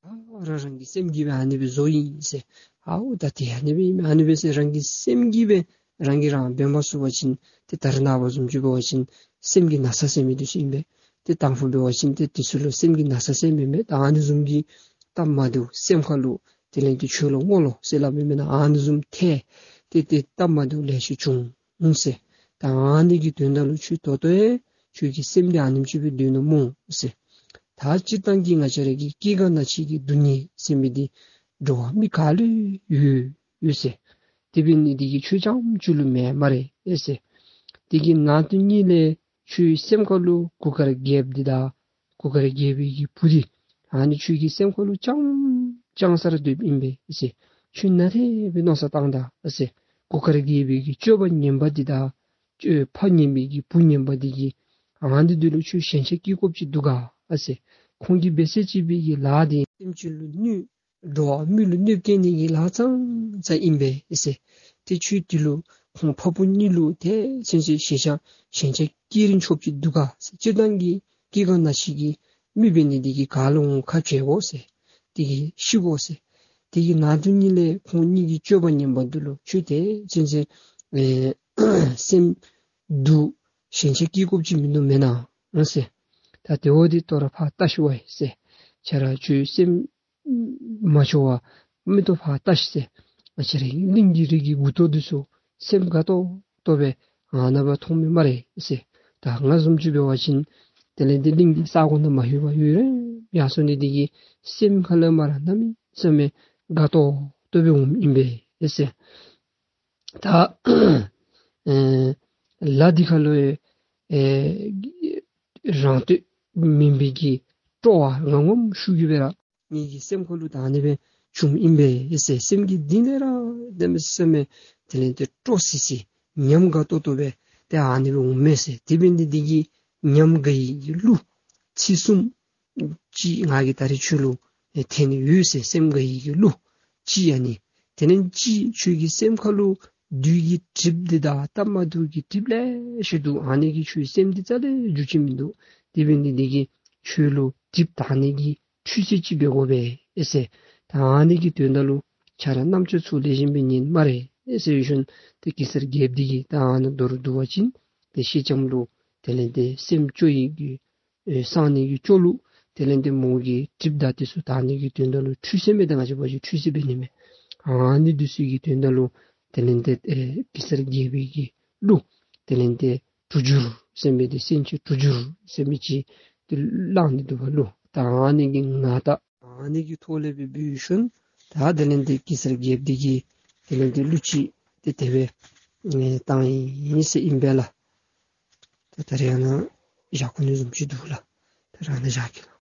རང་རང་གི་སེམས་ཀྱིས་སྦེ་ཨ་ནི་སྦེ་བཟོ་ཡི་ཟེར། ཨའུ་ད་དེ་ཨ་ནི་སྦེ་ཨིན་མས་ཨ་ནི་སྦེ་ཟེར་རང་གི་སེམས་ཀྱིས་སྦེ་རང་གིས་རང་འབད་མ་ཚུགས་པ་ཅིན་ཏེ་ད་རེས་ནངས་པ་བཟུམ་ཅིག་འབད་བ་ཅིན་སེམས་ཀྱི་ན་ཚ་ཟེར་མི་འདི་ཚུ་ཨིན་པས། ཏེ་དང་ཕུ་འབད་བ་ཅིན་ཏེ་དེ་ཚུ་ལུ་སེམས་ཀྱི་ན་ཚ་ཟེར་མི་མེད། ད་ཨ་ནི་བཟུམ་གྱི་སྟབས་མ་བདེཝ་སེམས་ཁ་ལུ་དེ་ལས་ཏེ་ཁྱོད་ལུ་བསྔོ་ལོ་ཟེར་སླབ་མི་མེན་ན། ཨ་ནི་བཟུམ་ཐལ་ཏེ་ཏེ་སྟབས་མ་བདེཝ་ལེ་ཤ་བྱུང་ཟེར། ད་ཨ་ནི་གི་དོན་དག་ལུ་ཁྱོད་ད་ལྟོ་ཡང་ཁྱོད་ཀྱི་སེམས་འདི་ཨ་ནེམ་ཅིག་སྦེ་སྡོད་ནུག་སྨོ་ཟེར། ད་སྤྱིར་བཏང་གི་ང་བཅས་ར་གི་སྐྱེ་རྒ་ན་འཆི་གི་སྡུག་བསྔལ་ཟེར་མི་འདི་འགྲོ་བ་མི་ག་ལུ་ཡོད་ཡོད་ཟེར། དེ་འབད་ནི་འདི་གིས་ཁྱོད་རྐྱངམ་ཅིག་ལུ་མེན་སྨ་རེ་ཨེ་ཟེར། དེ་གི་ནང་དོན་གཉིས་ལས་ཁྱོད་སེམས་ཁ་ལུ་གུར་དཀར་རྒྱལཔོ་འདི་དང་གུར་དཀར་རྒྱལ་པོའི་གི་བུ་འདི་ཨ་ནི་ཁྱོད་ཀྱི་སེམས་ཁ་ལུ་རྐྱངམ་རྐྱང་སར་སྡོདཔ་ཨིན་པས་ཨེ་ཟེར། ཁྱོད་ནཱ་དེ་སྦེ་མནོ་བསམ་བཏང་ད་ཨེ་ཟེར། གུར་དཀར་རྒྱལ་པོའི་གི་སྤྱོད་པ་ངན་པ་འདི་དང་ཁྱོད་ཕ་ངན་པའི་གི་བུ་ངན་པ་འདི་གིས་ཨ་ནི་འདི་ལུ་ཁྱོད་ཞེན་ཆགས་སྐྱེ་དགོཔ་ཅིག་འདུག་ག་ཨེ་ཟེར། ཁོང་གིས་འབད་ས་ཅིག་པའི་གི་ལཱ་འདི་སེམས་ཅན་ལུ་གནོད་འགྲོ་བ་མི་ལུ་གནོདཔ་བཀལ་ནི་གི་ལཱ་ཙང་ཙང་ཨིན་པས་ཨེ་ཟེར། ཏེ་ཁྱོད་འདི་ལུ་ཁོང་ཕ་བུ་གཉིས་ལུ་ཏེ་ཚུན་ཚོད་ཞེན་ཆགས་ཞེན་ཆགས་སྐྱེ་རིན་ཆོགཔ་ཅིག་འདུག་ག་ཟེར། སྤྱིར་བཏང་གི་སྐྱེ་རྒ་ན་འཆི་གི་མི་འབད་ནི་འདི་གིས་ག་ལུ་འོང་ཁ་བྱེད་དགོ་ཟེར། དེ་གིས་ཤི་དགོ་ཟེར། དེ་གི་ནང་དོན་གཉིས་ལས་ཁོང་གཉིས་ཀྱི་སྤྱོད་པ་ངན་པ་འདི་ལུ་ཁྱོད་ཏེ་ཚུན་ཚོད་ཨེ་སེམས་སྡུག་ཞེན་ཆགས་སྐྱེ་དགོཔ་ཅིག་མིན་འདུག་མེན་ན་ཟེར། ད་དེ་འོ་འདི་དོ་རུང་ཕར་བལྟ་ཤིག་ཝའི་ཟེར། ཁྱོད་ར་ཁྱོད་སེམས་མ་ཆོག་པ་མིག་ཏོ་ཕར་བལྟ་ཤིག་ཟེར། ང་བཅས་ར་གླིང་གི་རིགས་ཀྱི་མགུ་ཏོ་འདི་ཚུ་སེམས་དགའ་ཏོག་ཏོ་སྦེ་ཨ་ནཱ་སྦེ་མཐོང་མི་སྨ་རེ་ཟེར། ད་ང་བཟུམ་ཅིག་འབད་བ་ཅིན་དེ་ལས་འདི་གླིང་གི་ས་གོ་ནང་མ་ལྷོད་པར་ཡུན་རིངམོ་ཡར་སོང་ནི་འདི་གིས་སེམས་ཁ་ལས་མར་གནམ་མེད་ས་མེད་དགའ་ཏོག་ཏོ་སྦེ་འོངམ་ཨིན་པས་ཟེར། ད་ཨེ་ལ་འདི་ཁ་ལུ་ཨེ་རང་བསྟོད་མེན་པའི་གི་སྤྲོ་བ་ངམ་ངམ་ཤུགས་ཀྱིས་སྦེ་ར་ངེ་གི་སེམས་ཁ་ལུ་ད་ཨ་ནི་སྦེ་བྱུངམ་ཨིན་པས་ཟེར། སེམས་ཀྱི་གཏིང་ལས་ར་གནམ་མེད་ས་མེད་དེ་ལས་ཏེ་སྤྲོ་སི་སི་ཉམས་དགའ་ཏོག་ཏོ་སྦེ་ཏེ་ཨ་ནི་སྦེ་འོངམ་མས་ཟེར། དེ་འབད་ནི་འདི་གིས་ཉམས་དགའ་བའི་གི་གླུ་ཚིག་གསུམ་ཅིག་ང་གིས་ད་རིས་ཁྱོད་ལུ་ཨེ་འཐེན་ནི་ཡོད་ཟེར། སེམས་དགའ་བའི་གི་གླུ་ཅིག་ཨ་ནི། དེ་ལས་ཅིག་ཁྱོད་ཀྱི་སེམས་ཁ་ལུ་བདུད་ཀྱི་གྲིབ་འདི་དང་སྟབས་མ་བདེཝ་གི་གྲིབ་ལེ་ཤ་འདུག། ཨ་ནི་གིས་ཁྱོད་སེམས་འདི་རྩ་ལས་འགྱུར་ཅི་མིན་འདུག། དེ་འབད་ནི་འདི་གིས་ཁྱོད་ལུ་གྲིབ་དག་ནི་གི་ཁྲུས་གསོལ་ཅིག་འབད་དགོ་པས་ཨེ་ཟེར། ད་ཨ་ནི་གི་དོན་དག་ལུ་ཁྱོད་ར་རྣམ་ཅོ་ཚུ་ལེགས་ཤོམ་སྦེ་ཉན་སྨ་རེ་ཨེ་ཟེར་ཞིནམ་ཏེ་གེ་སར་རྒྱལཔོ་འདི་གིས་ད་ཨ་ནཱ་མདོར་བསྡུ་བ་ཅིན་ཏེ་སེང་ལྕམ་ལུ་དེ་ལས་ཏེ་སེམས་སྐྱོ་བའི་གི་ཨེ་སངས་ནི་གི་སྐྱོ་གླུ་དེ་ལས་ཏེ་མོ་གི་གྲིབ་དང་འདི་ཚུ་དག་ནི་གི་དོན་དག་ལུ་ཁྲུས་གསོལ་མི་དང་ང་བཅས་འབད་བ་ཅིན་ཁྲུས་གསོལ་འབད་ནི་མས། ཨ་ནི་འདི་ཚུ་གི་དོན་དག་ལུ་དེ་ལས་ཏེ་ཨེ་གེ་སར་རྒྱལ་པོའི་གི་གླུ་དེ་ལས་ཏེ་གྲུ་བཞུར་ཟེར་མི་འདི་སེང་ཆེན་གྲུ་བཞུར་ཟེར་མི་ཅིག་ཏེ་བླངས་ནི་འདུག་པ་གླུ། ད་ཨ་ནི་གི་ངག་རྟགས་ཨ་ནི་གི་ཐོག་ལས་སྦེ་འབད་ཞིནམ་ད་དེ་ལས་ཏེ་གེ་སར་རྒྱལཔོ་འདི་གིས་དེ་ལས་ཏེ་གླུ་ཅིག་ཏེ་དེ་སྦེ་ཨེ་བཏང་ཡི་ཟེར་ཨིན་པས་ལགས། ད་ད་རིས་ཨ་ནཱ་བཞག་དགོ་ནི་བཟུམ་ཅིག་འདུག་ལགས། ད་རིས་ཨ་ནཱ་བཞག་གེ་ལགས།